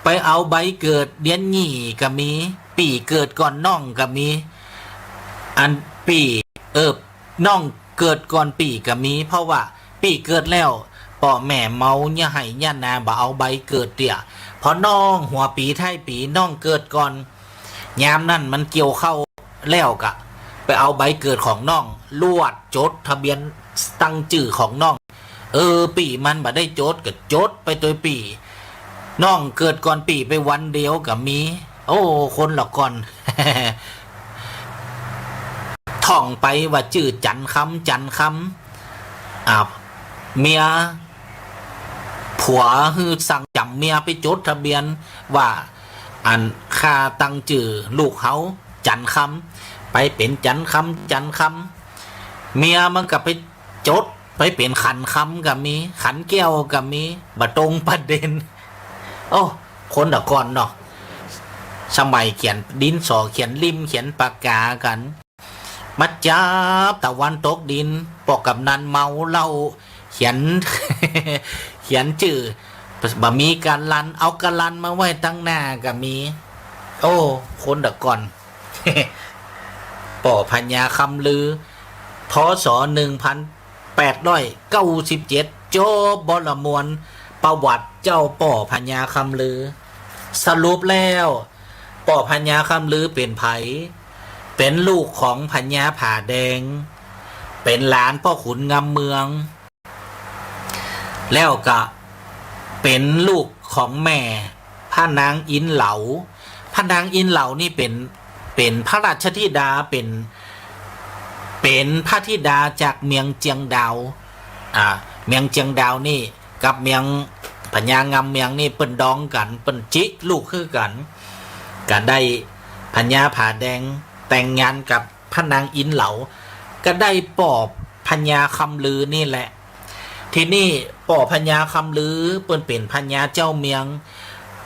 ไปเอาใบเกิดเดือนยี่ก็มี ปี้เกิดก่อนน้องก็มี อันปี้ เออ น้องเกิดก่อนปี้ก็มี เพราะว่าปี้เกิดแล้ว ป้อแม่เมาเยียะไฮ่เยียะนา บ่เอาใบเกิดเตื้อ พอน้องหัวปี๋ท้ายปี๋ น้องเกิดก่อน ยามนั้นมันเกี่ยวข้าวแล้วก็ไปเอาใบเกิดของน้อง ลวดจดทะเบียนตั้งจื้อของน้อง เออ ปี้มันบ่ได้จดก็จดไปตวยปี้ น้องเกิดก่อนปี้ไปวันเดียวก็มี โอ้ คนละก่อน ท่องไปว่าจื้อจันคำ จันคำ อ่า เมีย ผัวหื้อสั่งจ๋ำเมียไปจดทะเบียนว่า อันข้าตั้งจื้อลูกเฮาจันคำ ไปเป๋นจันคำ จันคำ เมียมันก็ไปจดไปเป๋นขันคำก็มี ขันแก้วก็มี บ่ตรงประเด็น โอ้ คนตะก่อนเนาะ สมัยเขียนดินสอ เขียนลิ่ม เขียนปากก๋ากั๋น มาจับตะวันตกดิน ป้อกำนันเมาเหล้า เขียน เขียนจื้อ บ่มีกาลัน เอากาลันมาไว้ตังหน้าก็มี โอ้ คนตะก่อน ป้อพญาคำลือ พ.ศ. หนึ่งพันแปดร้อยเก้าสิบเจ็ด จบบ่ละมวล ประวัติเจ้าป้อพญาคำลือ สรุปแล้ว ป้อพญาคำลือเป๋นใผ เป๋นลูกของพญาผาแดง เป๋นหลานป้อขุนงำเมือง แล้วก็เป๋นลูกของแม่พระนางอินเหลา พระนางอินเหลานี่เป๋น เป๋นพระราชธิดา เป๋น เป๋นพระธิดาจากเมืองเจียงดาว อ่า เมืองเจียงดาวนี่กับเมืองพญางำเมืองนี่เปิ้นดองกั๋น เปิ้นจิลูกหื้อกั๋น ก็ได้พญาผาแดงแต่งงานกับพระนางอินเหลา ก็ได้ป้อพญาคำลือนี่แหละ ทีนี้ป้อพญาคำลือเปิ้นเป๋นพญาเจ้าเมือง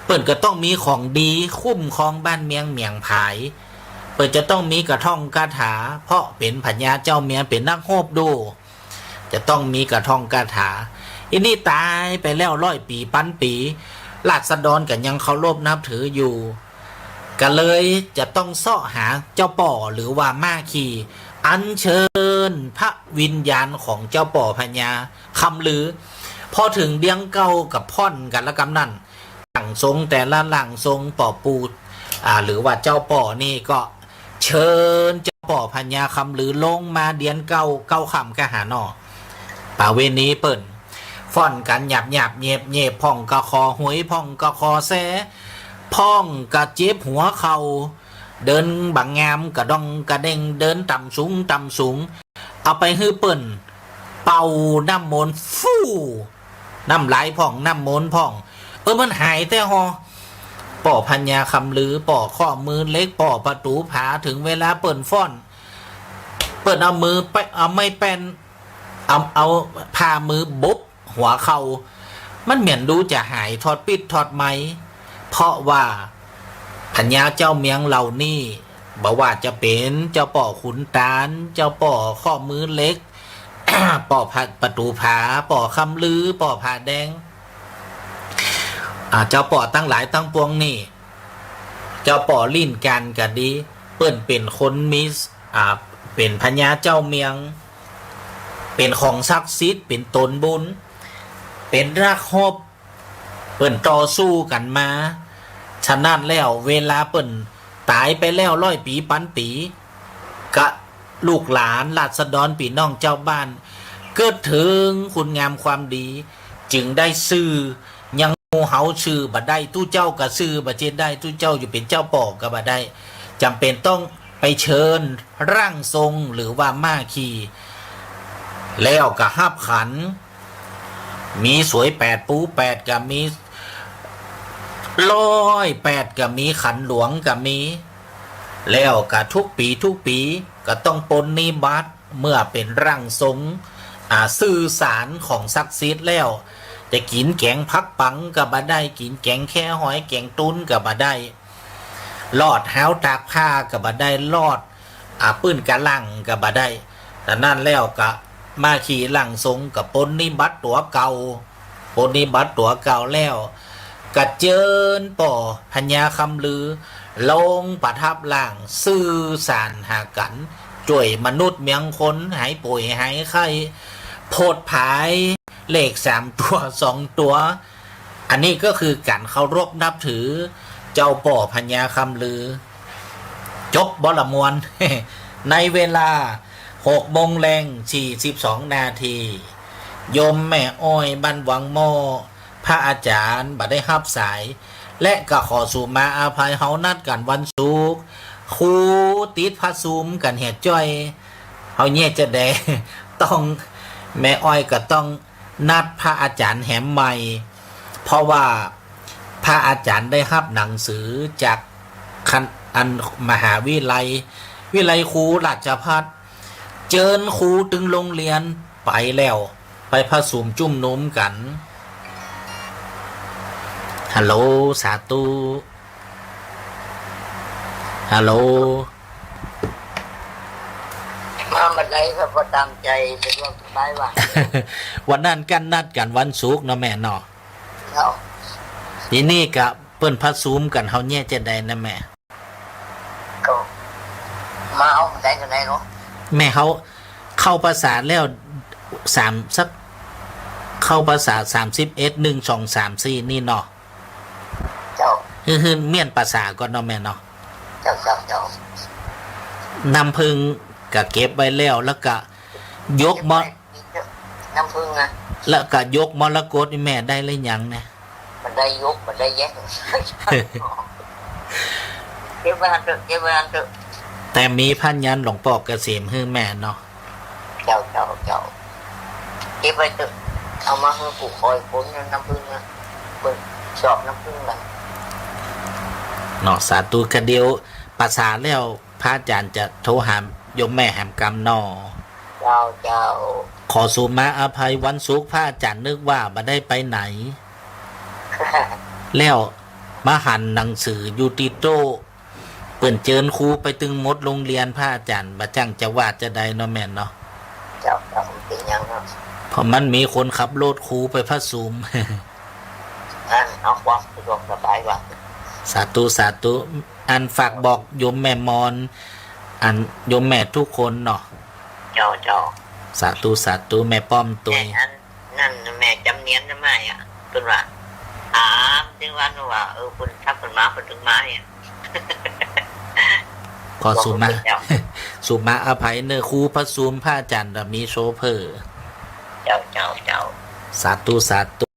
เปิ้นก็ต้องมีของดีคุ้มครองบ้านเมืองเมียงผาย เปิ้นจะต้องมีกาท่องกาถา เพราะเป๋นพญาเจ้าเมือง เป๋นนักฮบดู จะต้องมีกาท่องกาถา อี้นี่ต๋ายไปแล้วร้อยปี๋ปันปี๋ ราษฎรก็ยังเคารพนับถืออยู่ ก็เลยจะต้องเซาะหาเจ้าป้อหรือว่าม้าขี่ อัญเชิญพระวิญญาณของเจ้าป้อพญาคำลือ พอเถิงเดือนเก้าก็พ่อนกั๋นละกำนั้น ร่างทรงแต่ละร่างทรง ป้อปู่ อ่า หรือว่าเจ้าป้อนี่ก็เชิญเจ้าป้อพญาคำลือลงมาเดือนเก้า เก้าค่ำกะหาเนาะ ประเวณีเปิ้น ฟ้อนกั๋นหยาบๆ เย็บๆ พ่องก็คอหวย พ่องก็คอแซ พ่องก็เจ็บหัวเข่า เดินบ่งาม กระด้องกระแด้ง เดินต่ำสูงต่ำสูง เอาไปหื้อเปิ้นเป่าน้ำมนต์ ฟู่ น้ำลายพ่อง น้ำมนต์พ่อง เออ มันหายแต๊ฮอ ป้อพญาคำลือ ป้อข้อมือเหล็ก ป้อประตู๋ผา เถิงเวลาเปิ้นฟ้อน เปิ้นเอามือไป เอาไม้แป้น เอา เอาผ้ามือบุบหัวเข่า มันเหมือนดูจะหายถอดปิ๊ดถอดไม้ เพราะว่าพญาเจ้าเมืองเหล่านี้ บ่ว่าจะเป๋นเจ้าป้อขุนตาล เจ้าป้อข้อมือเหล็ก ป้อประตู๋ผา ป้อคำลือ ป้อผาแดง อ่า เจ้าป้อตังหลายตังปวงนี่ เจ้าป้อลิ้นก๋านก็ดี เปิ้นเป๋นคนมี อ่า เป๋นพญาเจ้าเมือง เป๋นของศักดิ์สิทธิ์ เป๋นตนบุญ เป๋นนักฮบ เปิ้นต่อสู้กั๋นมา ฉะนั้นแล้วเวลาเปิ้นต๋ายไปแล้วร้อยปี๋ปันปี๋ กะลูกหลานราษฎรปี้น้องจาวบ้าน เกิดเถิงคุณงามความดี จึงได้จื้อ ยังหมู่เฮาจื้อบ่ได้ ตุ๊เจ้าก็จื้อบ่เจ้นได้ ตุ๊เจ้าอยู่เป๋นเจ้าป้อก็บ่ได้ จ๋ำเป๋นต้องไปเชิญร่างทรงหรือว่าม้าขี่ แล้วก็ฮับขัน มีสวยแปดปูแปดก็มี ร้อยแปดก็มี ขันหลวงก็มี แล้วก็ทุกปี๋ทุกปี๋ก็ต้องปรนนิบัติ เมื่อเป๋นร่างทรง อ่า สื่อสารของศักดิ์สิทธิ์แล้ว จะกิ๋นแก๋งผักปังก็บ่ได้ กิ๋นแก๋งแค่หอยแก๋งตุ๊นก็บ่ได้ ลอดฮาวตากผ้าก็บ่ได้ ลอด อ่า ปื้นกะลังก็บ่ได้ ฉะนั้นแล้วก็ม้าขี่ร่างทรงก็ปรนนิบัติตั๋วเก่า ปรนนิบัติตั๋วเก่าแล้ว ก็เจิญป้อพญาคำลือ ลงประทับร่าง สื่อสารหากั๋น จ้วยมนุษย์เมืองคน หายป่วยหายไข้ โผดผายเลขสามตั๋วสองตั๋ว อันนี้ก็คือก๋านเคารพนับถือเจ้าป้อพญาคำลือ จบบ่ละมวล ในเวลาหกโมงแลงสี่สิบสองนาที โยมแม่อ้อยบ้านวังหม้อ พระอาจ๋ารย์บ่ได้ฮับสาย และก็ขอสูมาอาภัย เฮานัดกั๋นวันศุกร์ ครูติดประชุมกั๋นเหียจ้อย เฮาเยียะจาใด ต้อง แม่อ้อยก็ต้อง นัดพระอาจ๋ารย์แหมใหม่ เพราะว่าพระอาจ๋ารย์ได้ฮับหนังสือจากคัน อันมหาวิทยาลัย วิทยาลัยครูราชภัฏ เจิญครูตึงโรงเรียนไปแล้ว ไปประชุมจุมนุมกั๋น ฮัลโหล สาธุ ฮัลโหล มาบ่ได้ก็บ่ต๋ามใจ๋ สะดวกสบายว่า วันนั้นกั๋นนัดกั๋นวันศุกร์เนาะแม่เนาะ เนาะ ทีนี้ก็เปิ้นประชุมกั๋น เฮาเยียะจาใดนะแม่ ก็มาเอาได้เท่าใดเนาะ แม่ เฮาเข้าพรรษาแล้ว สาม สัก เข้าพรรษาสามสิบเอ็ด หนึ่ง สอง สาม สี่ นี่เนาะ เจ้า หื้อ หื้อเมี้ยนพรรษาก่อนเนาะแม่เนาะ เจ้า เจ้า เจ้า น้ำผึ้งก็เก็บไว้แล้ว แล้วก็ยกมะ เก็บไว้ น้ำผึ้งนะ แล้วก็ยกมรกตนี่แม่ได้หรือยังเนี่ย บ่ได้ยก บ่ได้แยก เก็บไว้หั้นเต๊อะ เก็บไว้หั้นเต๊อะ แต่มีพยัญชนะหลวงป้อเกษมหื้อแม่เนาะ เจ้า เจ้า เจ้า เก็บไว้เต๊อะ เอามาหื้อกูคอยคนน้ำผึ้งนะ เปิ้นชอบน้ำผึ้งกัน เนาะ สาธุ กะเดี๋ยวพรรษาแล้ว พระอาจ๋ารย์จะโทรหาโยมแม่แหมกำเนาะ เจ้า เจ้า ขอสูมาอาภัย วันศุกร์พระอาจ๋ารย์นึกว่าบ่ได้ไปไหน แล้ว มาหันหนังสืออยู่ตี้โต๊ะ เปิ้นเจิญครูไปตึงหมดโฮงเฮียน พระอาจ๋ารย์บ่จั่งจะว่าจะใดเนาะแม่เนาะ เจ้า เจ้า บ่เป๋นหยังเนาะ เพราะมันมีคนขับรถครูไปผะสุม อันเอาความสะดวกสบายว่า สาธุ สาธุ อันฝากบอกโยมแม่มอน อันโยมแม่ทุกคนเนาะ เจ้า เจ้า สาธุ สาธุ แม่ป้อมตวย แม่อัน นั่นแม่จ๋ำเนียนนะแม่อะ เปิ้นว่า ถามตึงวันว่า เออ เปิ้น ถ้าเปิ้นมา เปิ้นตึงมาเนี่ย ขอสุมา บอกเปิ้นแล้ว สุมาอภัยเน่อ ครูผะสุม พระอาจ๋ารย์บ่มีโชเฟอร์ เจ้า เจ้า เจ้า สาธุ สาธุ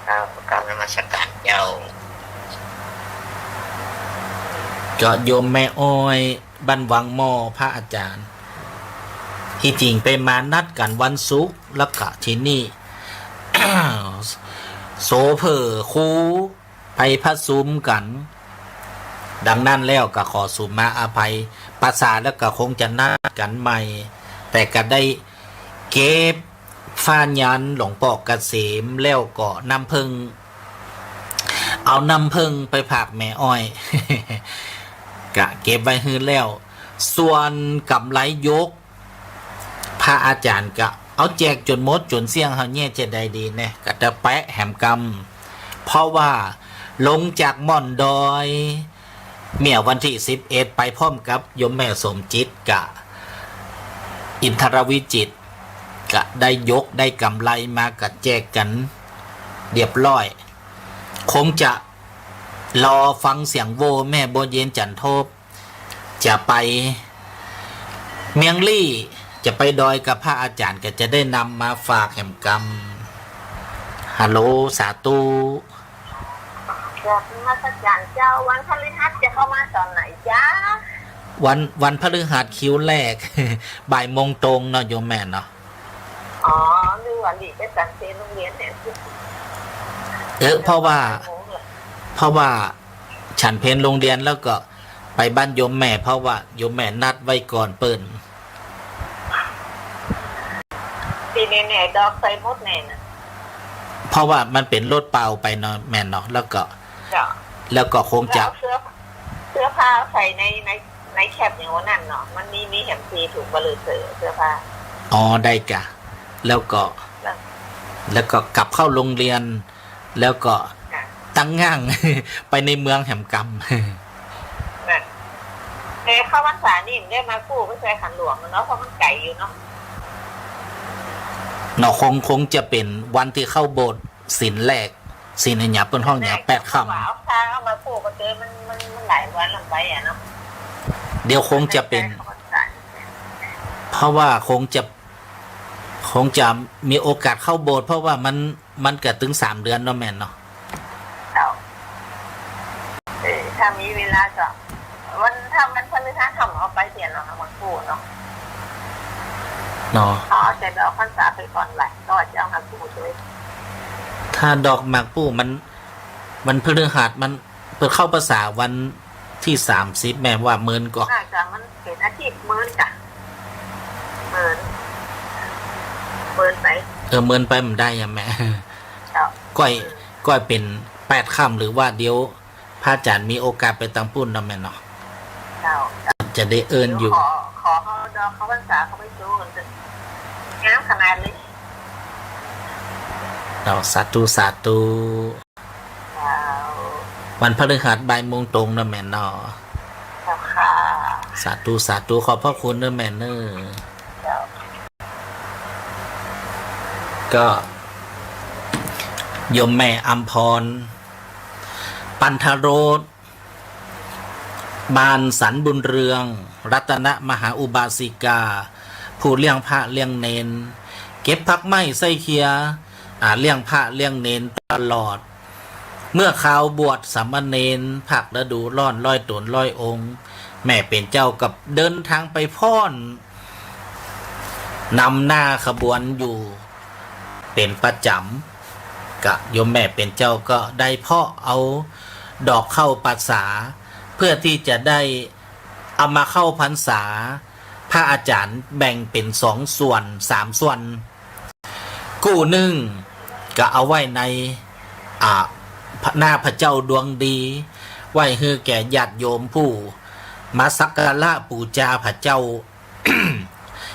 ครับ กราบนมัสการเจ้า ก็โยมแม่อ้อย บ้านวังหม้อ พระอาจ๋ารย์ ตี้จริงไปมานัดกั๋นวันศุกร์ แล้วก็ทีนี้ โชเฟอร์ครูไปผะสุมกั๋น ดังนั้นแล้วก็ขอสุมาอภัย ประสาแล้วก็คงจะนัดกั๋นใหม่ แต่ก็ได้เก็บฟ้ายันหลวงป้อเกษม แล้วก็น้ำเผิ้ง เอาน้ำเผิ้งไปฝากแม่อ้อย ก็เก็บไว้หื้อแล้ว ส่วนก๋ำไรยก พระอาจ๋ารย์ก็เอาแจกจ๋นหมดจ๋นเสี้ยง เฮาแยะจะใดดีแน่ ก็จะแปะแหมกำ เพราะว่าลงจากหม่อนดอย เมื่อวันตี้สิบเอ็ด ไปพร้อมกับโยมแม่สมจิตกับอินทรวิจิตร ก็ได้ยกได้ก๋ำไรมาก็แจกกั๋นเรียบร้อย คงจะรอฟังเสียงโว่แม่บัวเย็นจันทบ จะไปเมียงลี่ จะไปดอยกับพระอาจ๋ารย์ ก็จะได้นำมาฝากแหมกำ ฮัลโหล สาธุ กราบนมัสการเจ้า วันพฤหัสจะเข้ามาต๋อนไหนจ๊ะ วัน วันพฤหัสคิวแรก บ่ายโมงตรงเนาะโยมแม่เนาะ อ๋อ นึกว่าหลีกไปฉันเพลโฮงเฮียนแหม เออ เพราะว่า บ่ายโมงเหรอ เพราะว่าฉันเพลโฮงเฮียนแล้วก็ไปบ้านโยมแม่ เพราะว่าโยมแม่นัดไว้ก่อนเปิ้น ตี้แน่ๆ ดอกใส่หมดแน่นะ เพราะว่ามันเป๋นรถเปล่าไปเนาะแม่เนาะ แล้วก็ เจ้า แล้วก็คงจะ แล้วเอาเสื้อ เสื้อผ้าใส่ใน ใน ในแคปอย่างว่านั้นเนาะ มันมี มีแหมตี้ถุงเบลอเสื้อ เสื้อผ้า อ๋อ ได้กะ แล้วก็ แล้ว แล้วก็กลับเข้าโฮงเฮียน แล้วก็ ค่ะ ตั้งง่าง ไปในเมืองแหมกำ นั่น แต่เข้าพรรษานี่บ่ได้มากู้ไปใส่ขันหลวงเนาะ เพราะมันไก๋อยู่เนาะ เนาะ คง คงจะเป๋นวันตี้เข้าโบสถ์ศีลแรก ศีลอะหยังเปิ้นฮ้องหยัง แปดค่ำ ว่าเอาพาเอามากู้ก็เจอมัน มัน มันหลายวันลงไปอะเนาะ เดี๋ยวคงจะเป๋น เข้าพรรษา เพราะว่าคงจะ คงจะมีโอกาสเข้าโบสถ์ เพราะว่ามัน มันก็ตึงสามเดือนเนาะแม่เนาะ เจ้า เออ ถ้ามีเวลาก็ วัน ถ้าวันพฤหัสก็เอาไปเสียเนาะ เอามากู้เนาะ เนาะ เอาแต่ดอกพรรษาไปก่อนแหละ ก็จะเอามากู้ด้วย ถ้าดอกหมากกู้มัน วันพฤหัสมัน เปิ้นเข้าพรรษาวันตี้สามสิบ แม่ว่าเมินก่อ น่าจะมันเป๋นอาทิตย์เมินจ้ะ เมิน เมินไป เออ เมินไปบ่ได้อะแม่ เจ้า ก้อย ก้อยเป๋นแปดค่ำ หรือว่าเดี๋ยวพระอาจ๋ารย์มีโอกาสไปตางปุ้นเนาะแม่เนาะ เจ้า จะได้เอิ้นอยู่ เดี๋ยวขอ ขอเอาดอกเข้าพรรษาเข้าไปดูกันเถอะ งามขนาดเลย เนาะ สาธุ สาธุ เจ้า วันพฤหัสบ่ายโมงตรงเนาะแม่เนาะ เจ้าค่ะ สาธุ สาธุ ขอบพระคุณเนาะแม่เนาะ เจ้า ก็โยมแม่อำพร ปัณฑโรส บ้านสันบุญเรือง รัตนมหาอุบาสิกา ผู้เลี้ยงพระเลี้ยงเณร เก็บผักไม้ไส้เคีย อ่า เลี้ยงพระเลี้ยงเณรตลอด เมื่อคราวบวชสามเณร ภาคฤดูร้อนร้อยต๋นร้อยองค์ แม่เป๋นเจ้ากับเดินทางไปฟ้อน นำหน้าขบวนอยู่เป๋นประจ๋ำ กะโยมแม่เป๋นเจ้าก็ได้เพาะเอาดอกเข้าพรรษา เพื่อตี้จะได้เอามาเข้าพรรษา พระอาจ๋ารย์แบ่งเป๋นสองส่วน สามส่วน กู้นึ่งก็เอาไว้ใน อ่า หน้าพระเจ้าดวงดี ไหว้หื้อแก่ญาติโยมผู้มาสักการะปู๋จาพระเจ้า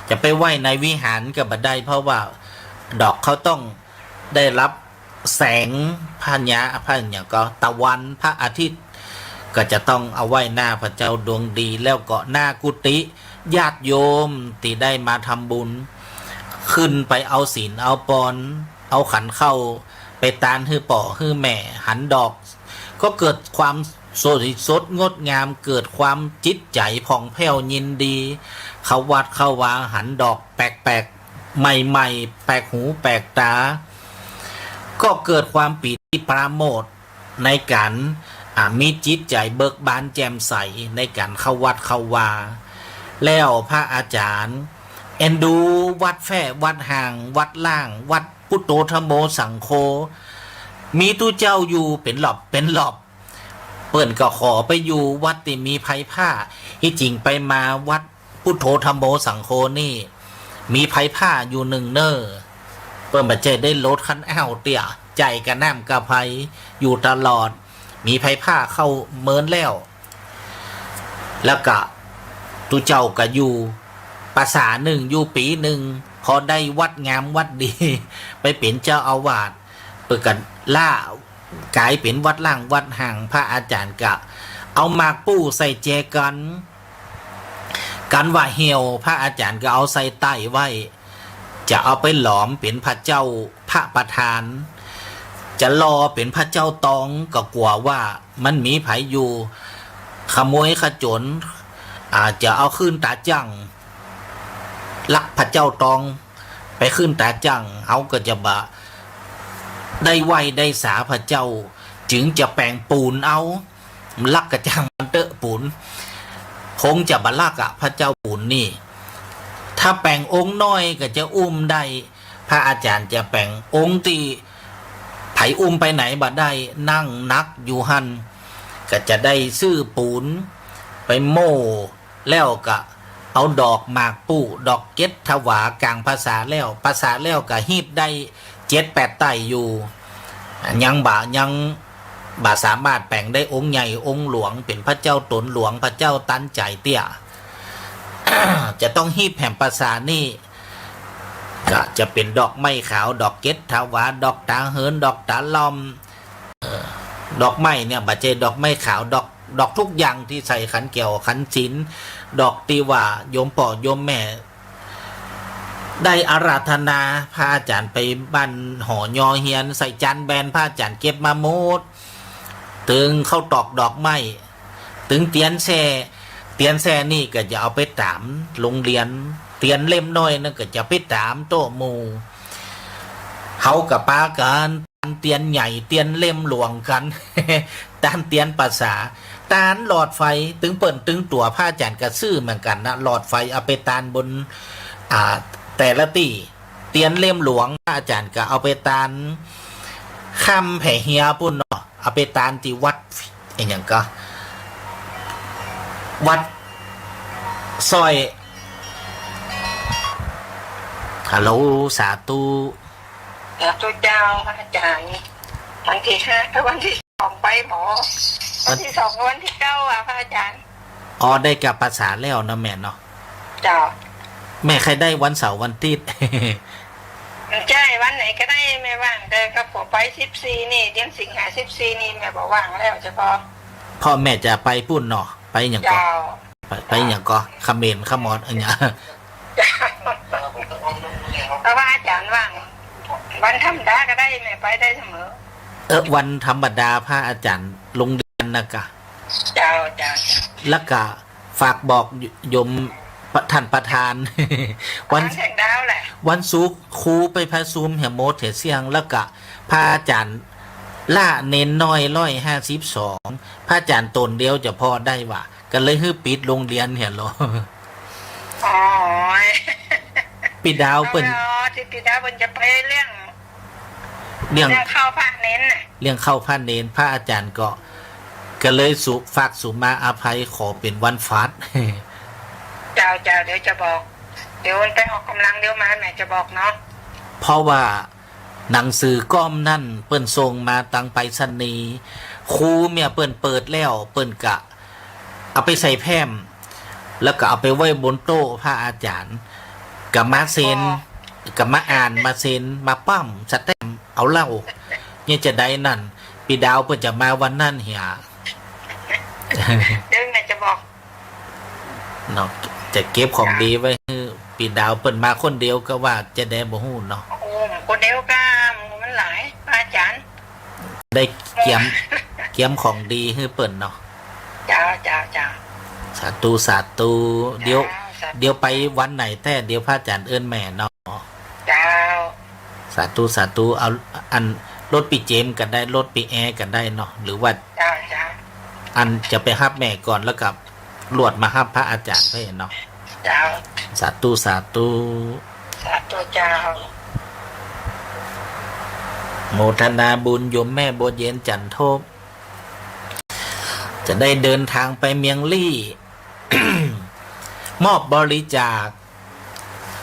จะไปไหว้ในวิหารก็บ่ได้ เพราะว่าดอกเขาต้องได้รับแสงพระญา พระหยังก็ตะวัน พระอาทิตย์ ก็จะต้องเอาไหว้หน้าพระเจ้าดวงดี แล้วก็หน้ากุฏิ ญาติโยมตี้ได้มาทำบุญ ขึ้นไปเอาศีลเอาปอน เอาขันข้าวไปตานหื้อป้อหื้อแม่ หันดอก ก็เกิดความสด สดงดงาม เกิดความจิตใจ๋ผ่องแผ้วยินดี เข้าวัดเข้าวาหันดอกแปลกๆ ใหม่ๆ แปลกหูแปลกต๋า ก็เกิดความปีติปราโมทย์ในก๋าน อ่า มีจิตใจ๋เบิกบานแจ่มใสในก๋านเข้าวัดเข้าวา แล้วพระอาจ๋ารย์เอ็นดูวัดแฟ้วัดห่าง วัดล่าง วัด พุทโธธัมโมสังโฆ มีตุ๊เจ้าอยู่เป๋นหลอบเป๋นหลอบ เปิ้นก็ขอไปอยู่วัดตี้มีไฟฟ้า อี้จริงไปมาวัดพุทโธธัมโมสังโฆนี่ มีไฟฟ้าอยู่นึ่งเน่อ เปิ้นบ่ใจ้ได้ลดคันอ้าวเตี้ย ใจ๊ก้าน้ำก้าไฟอยู่ตลอด มีไฟฟ้าเข้าเมินแล้ว แล้วก็ตุ๊เจ้าก็อยู่ปราสาทนึ่ง อยู่ปี๋นึ่ง พอได้วัดงามวัดดี ไปเป๋นเจ้าอาวาส เปิ้นก็ละก๋ายเป๋นวัดล่างวัดห่าง พระอาจ๋ารย์ก็เอาหมากปู้ใส่แจกัน กั๋นว่าเหี่ยว พระอาจ๋ารย์ก็เอาใส่ใต้ไว้ จะเอาไปหลอมเป๋นพระเจ้าพระประธาน จะหล่อเป๋นพระเจ้าตอง ก็กั๋วว่ามันมีใผอยู่ ขโมยขโจร อาจจะเอาขึ้นต๋าจั่ง ลักพระเจ้าตองไปขึ้นต๋าจั่ง เฮาก็จะบ่ได้ไหว้ได้สาพระเจ้า จึงจะแป๋งปู๋นเอา ลักกระจั่งมันเต๊อะปู๋น คงจะบ่ลักอะ พระเจ้าปู๋นนี่ ถ้าแป๋งองค์น้อยก็จะอุ้มได้ พระอาจ๋ารย์จะแป๋งองค์ตี้ใผอุ้มไปไหนบ่ได้ นั่งหนักอยู่หั้น ก็จะได้ซื้อปู๋นไปโม่แล้วก็เอาดอกหมากปู้ ดอกเก็ดถวาก๋างปราสาทแล้ว ปราสาทแล้วก็ฮีบได้เจ็ดแปดไต้อยู่ ยังบ่ ยังบ่สามารถแป๋งได้องค์ใหญ่องค์หลวง เป๋นพระเจ้าต๋นหลวง พระเจ้าตันใจ๋เตี้ย จะต้องฮีบแหมปราสาทนี่ ก็จะเป๋นดอกไม้ขาว ดอกเก็ดถวา ดอกต๋าเหิน ดอกต๋าล่อม เอ่อ ดอกไม้เนี่ย บ่ใจ้ดอกไม้ขาว ดอก ดอกทุกอย่างตี้ใส่ขันแก้วขันศีล ดอกตี้ว่าโยมป้อโยมแม่ได้อาราธนา พระอาจ๋ารย์ไปบ้านหอยอเฮียน ใส่จานแบน พระอาจ๋ารย์เก็บมาหมด ตึงข้าวตอกดอกไม้ ตึงเตียนแส้ เตียนแส้นี่ก็จะเอาไปต๋ามโฮงเฮียน เตียนเล่มน้อยนั่นก็จะไปต๋ามโต๊ะหมู่ เฮาก็ปากั๋นต๋านเตียนใหญ่ เตียนเล่มหลวงกั๋น ต๋านเตียนปราสาท ต๋านหลอดไฟ ตึงเปิ้นตึงตั๋ว พระอาจ๋ารย์ก็ซื้อเหมือนกั๋นนะ หลอดไฟเอาไปต๋านบน อ่า แต่ละตี้ เตียนเล่มหลวง พระอาจ๋ารย์ก็เอาไปต๋านค่ำแผ่เฮียปุ้นเนาะ เอาไปต๋านตี้วัด อะหยังก็ วัดสร้อย ฮัลโหล สาธุ สาธุเจ้า พระอาจ๋ารย์ วันตี้ห้า วันตี้สองไปหมอ วันตี้สอง วันตี้เก้าอะ พระอาจ๋ารย์ อ๋อ ได้กับปราสาทแล้วเนาะแม่เนาะ เจ้า แม่ใค่ได้วันเสาร์วันอาทิตย์ ใจ้ วันไหนก็ได้แม่ว่าง แต่ก็ผัวไปสิบสี่นี่ เดือนสิงหาสิบสี่นี่แม่บ่ว่างแล้วเจ้าพ่อ เพราะแม่จะไปปุ้นเนาะ ไปหยังก็ เจ้า ไป ไปหยังก็ เขมรขมรอะหยัง เจ้า เพราะว่าอาจ๋ารย์ว่าง วันธรรมดาก็ได้แม่ไปได้เสมอ เออ วันธรรมดาพระอาจ๋ารย์โฮงเฮียนนะกะ เจ้า เจ้า เจ้า แล้วก็ฝากบอกโยมท่านประธาน วัน วันแข่งดาวแหละ วันศุกร์ครูไปประชุมเหียโมเถเสี้ยง แล้วก็พระอาจ๋ารย์ละเณรน้อยร้อยห้าสิบสอง พระอาจ๋ารย์ต๋นเดียวจะพอได้วะ ก็เลยหื้อปิดโฮงเฮียนเหียโล อ๋อ ปี๋ดาวเปิ้น อ๋อ ตี้ปี๋ดาวเปิ้นจะไปเลี้ยง เลี้ยง เลี้ยงข้าวพระเณรน่ะ เลี้ยงข้าวพระเณร พระอาจ๋ารย์ก็ ก็เลยสุ ฝากสุมาอภัย ขอเป๋นวันฟาสต์ เจ้า เจ้า เดี๋ยวจะบอก เดี๋ยวไปออกก๋ำลัง เดี๋ยวมาแม่จะบอกเนาะ เพราะว่า หนังสือก้อมนั้นเปิ้นส่งมาตางไปรษณีย์ ครูเมื่อเปิ้นเปิดแล้ว เปิ้นก็เอาไปใส่แฟ้ม แล้วก็เอาไปไว้บนโต๊ะพระอาจารย์ ก็มาเซ็น ก็มาอ่าน มาเซ็น มาปั๊มสแตมป์เอาเล่า เนี่ยจะใดนั้น ปีดาวเปิ้นจะมาวันนั้นเหีย เดี๋ยวแม่จะบอก เนาะ จะเก็บของดีไว้หื้อปีดาว เปิ้นมาคนเดียวก็ว่าจะใดบ่ฮู้เนาะ โอ้ คนเดียวก็หมู่มันหลาย พระอาจารย์ ได้เกียม เกียมของดีหื้อเปิ้นเนาะ เจ้า เจ้า เจ้า สาธุ สาธุ เดี๋ยว เจ้า สาธุ เดี๋ยวไปวันไหนแต๊ เดี๋ยวพระอาจารย์เอิ้นแม่เนาะ เจ้า สาธุ สาธุ เอา อัน รถปี้เจมส์ก็ได้ รถปี้แอร์ก็ได้เนาะ หรือว่า เจ้า เจ้า อันจะไปฮับแม่ก่อน แล้วก็ลวดมาฮับพระอาจารย์ไปเนาะ เจ้า สาธุ สาธุ สาธุเจ้า โมทนาบุญโยมแม่บัวเย็น จันทบ จะได้เดินทางไปเมียงลี่ มอบบริจาค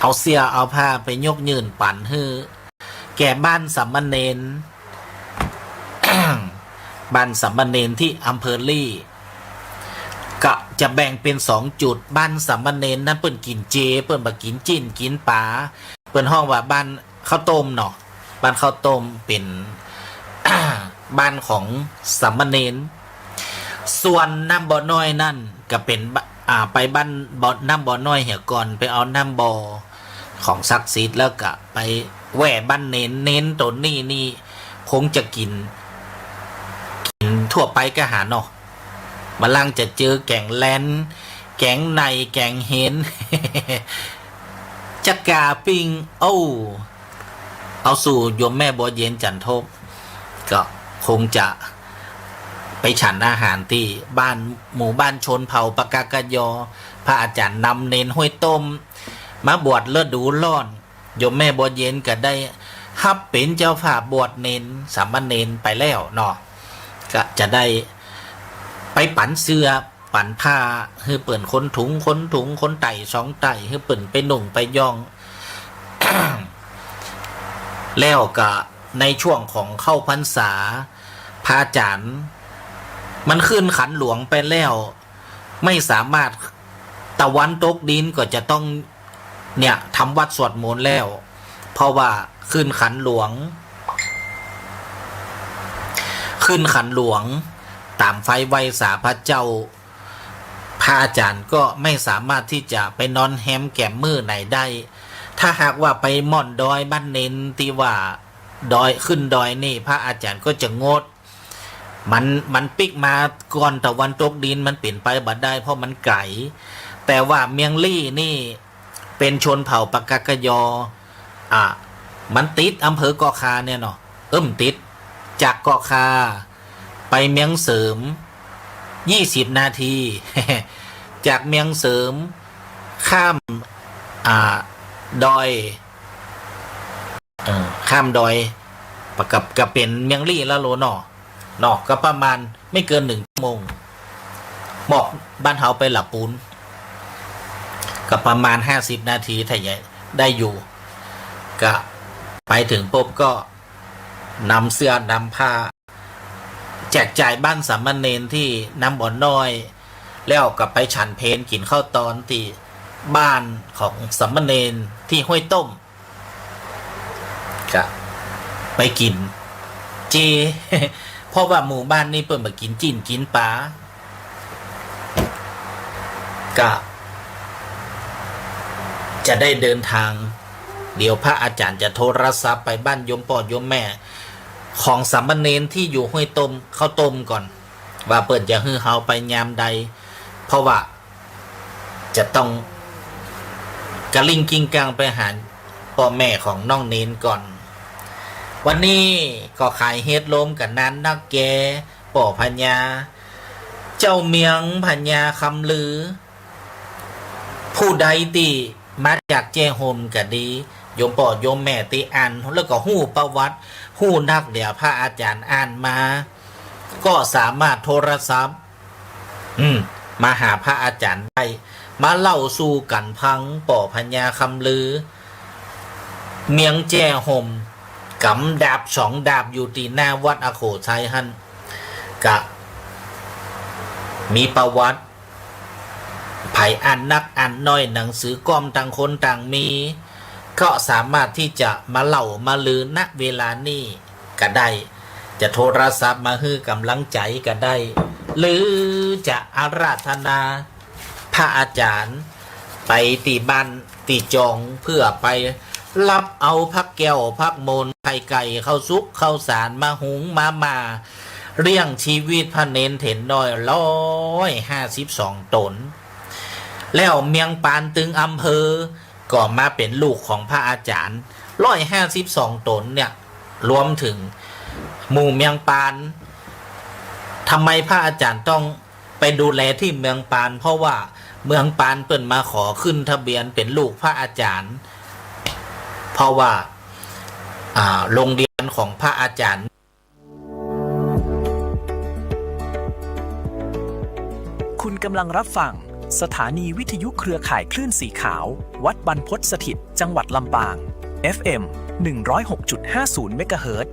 เอาเสื้อเอาผ้าไปยกยื่นปั๋นหื้อ แก่บ้านสามเณร บ้านสามเณรตี้อำเภอลี่ ก็จะแบ่งเป๋นสองจุด บ้านสามเณรนั้นเปิ้นกิ๋นเจ เปิ้นบ่กิ๋นจิ๊นกิ๋นป๋า เปิ้นฮ้องว่าบ้านข้าวต้มเนาะ บ้านข้าวต้มเป๋น บ้านของสามเณร ส่วนน้ำบ่อน้อยนั้นก็เป๋นบ- อ่า ไปบ้านบ่อ- น้ำบ่อน้อยเหียก่อน ไปเอาน้ำบ่อของศักดิ์สิทธิ์ แล้วก็ไปแว่บ้านเณร เณรโตนี้นี่คงจะกิ๋น กิ๋นทั่วไปก็หาเนาะ บ่าลางจะเจอแก๋งแลน แก๋งไน แก๋งเห็น จั๊กกาปิ้ง โอ้ เอาสู่โยมแม่บัวเย็น จันทบ ก็คงจะไปฉันอาหารตี้บ้าน หมู่บ้านชนเผ่าปากากยอ พระอาจารย์นำเณรห้วยต้ม มาบวชฤดูร้อน โยมแม่บัวเย็นก็ได้ฮับเป๋นเจ้าภาพบวชเณร สามเณรไปแล้วเนาะ ก็จะได้ไปปั๋นเสื้อ ปั๋นผ้า หื้อเปิ้นคนถุง คนถุง คนไต่สองไต่ หื้อเปิ้นไปนุ่งไปย้อง แล้วก็ในช่วงของเข้าพรรษา พระอาจารย์ มันขึ้นขันหลวงไปแล้ว ไม่สามารถ ตะวันตกดินก็จะต้อง เนี่ย ทำวัตรสวดมนต์แล้ว เพราะว่าขึ้นขันหลวง ขึ้นขันหลวง ต๋ามไฟไหว้สาพระเจ้า พระอาจารย์ก็ไม่สามารถตี้จะไปนอนแฮมแก๋มมื้อไหนได้ ถ้าหากว่าไปม่อนดอยบ้านเณรตี้ว่าดอย ขึ้นดอยนี่ พระอาจารย์ก็จะงด มัน มันปิ๊กมาก่อนตะวันตกดิน มันเป๋นไปบ่ได้ เพราะมันไก๋ แต่ว่าเมียงลี่นี่ เป๋นชนเผ่าปากากยอ อ่ะ มันติดอำเภอเกาะคาเนี่ยเนาะ เอิ้ม ติด จากเกาะคาไปเมียงเสริม ยี่สิบนาที จากเมียงเสริม ข้าม อ่า ดอย เออ ข้ามดอย ปะกับ ก็เป๋นเมียงลี่แล้วโลเนาะ เนาะ ก็ประมาณไม่เกินหนึ่งชั่วโมง มอกบ้านเฮาไปหละปูน ก็ประมาณห้าสิบนาที ถ้ายังได้อยู่ ก็ไปเถิงปุ๊บก็นำเสื้อนำผ้า แจกจ่ายบ้านสามเณรตี้น้ำบ่อน้อย แล้วก็ไปฉันเพลกิ๋นข้าวตอนตี้บ้านของสามเณรตี้ห้วยต้ม ก็ไปกิ๋นเจ เพราะว่าหมู่บ้านนี้เปิ้นบ่กิ๋นจิ๊นกิ๋นป๋า ก็จะได้เดินทาง เดี๋ยวพระอาจารย์จะโทรศัพท์ไปบ้านโยมป้อโยมแม่ ของสามเณรตี้อยู่ห้วยต้ม ข้าวต้มก่อน ว่าเปิ้นจะหื้อเฮาไปยามใด เพราะว่าจะต้องกะลิ่งกิ้งก้างไปหาป้อแม่ของน้องเณรก่อน วันนี้ก็ขายเฮดโลมกั๋นนานนักแก ป้อพญา เจ้าเมียงพญาคำลือ ผู้ใดตี้มาจากแจ้ห่มก็ดี โยมป้อโยมแม่ตี้อ่าน แล้วก็ฮู้ประวัติ ฮู้นัก เดี๋ยวพระอาจารย์อ่านมา ก็สามารถโทรศัพท์ อืม มาหาพระอาจารย์ได้ มาเล่าสู่กั๋นฟัง ป้อพญาคำลือ เมียงแจ้ห่ม ก กำดาบสองดาบอยู่ตี้หน้าวัดอโขไชยหั้น ก็มีประวัติ ใผอ่านนักอ่านน้อย หนังสือก๊อมต่างคนต่างมี ก็สามารถตี้จะมาเล่ามาลือ ณ เวลานี้ก็ได้ จะโทรศัพท์มาหื้อก๋ำลังใจ๋ก็ได้ หรือจะอาราธนาพระอาจ๋ารย์ ไปตี้บ้านตี้จอง เปื้อไปฮับเอาผักแก้วผักโมน ไข่ไก่ ข้าวสุกข้าวสาร มาหุงมาหม่า เลี้ยงจีวิตพระเณรเถรน้อย ร้อยห้าสิบสองต๋น แล้วเมืองปานตึงอำเภอ ก็มาเป๋นลูกของพระอาจ๋ารย์ ร้อยห้าสิบสองต๋นเนี่ย รวมเถิงหมู่เมืองปาน ทำไมพระอาจ๋ารย์ต้องไปดูแลตี้เมืองปาน เพราะว่าเมืองปานเปิ้นมาขอขึ้นทะเบียนเป๋นลูกพระอาจ๋ารย์ เพราะว่า อ่า โรงเรียนของพระอาจ๋ารย์ คุณกำลังรับฟังสถานีวิทยุเครือข่ายคลื่นสีขาว วัดบรรพตสถิต จังหวัดลำปาง เอฟเอ็ม หนึ่งร้อยหกจุดห้าศูนย์ เมกะเฮิรตซ์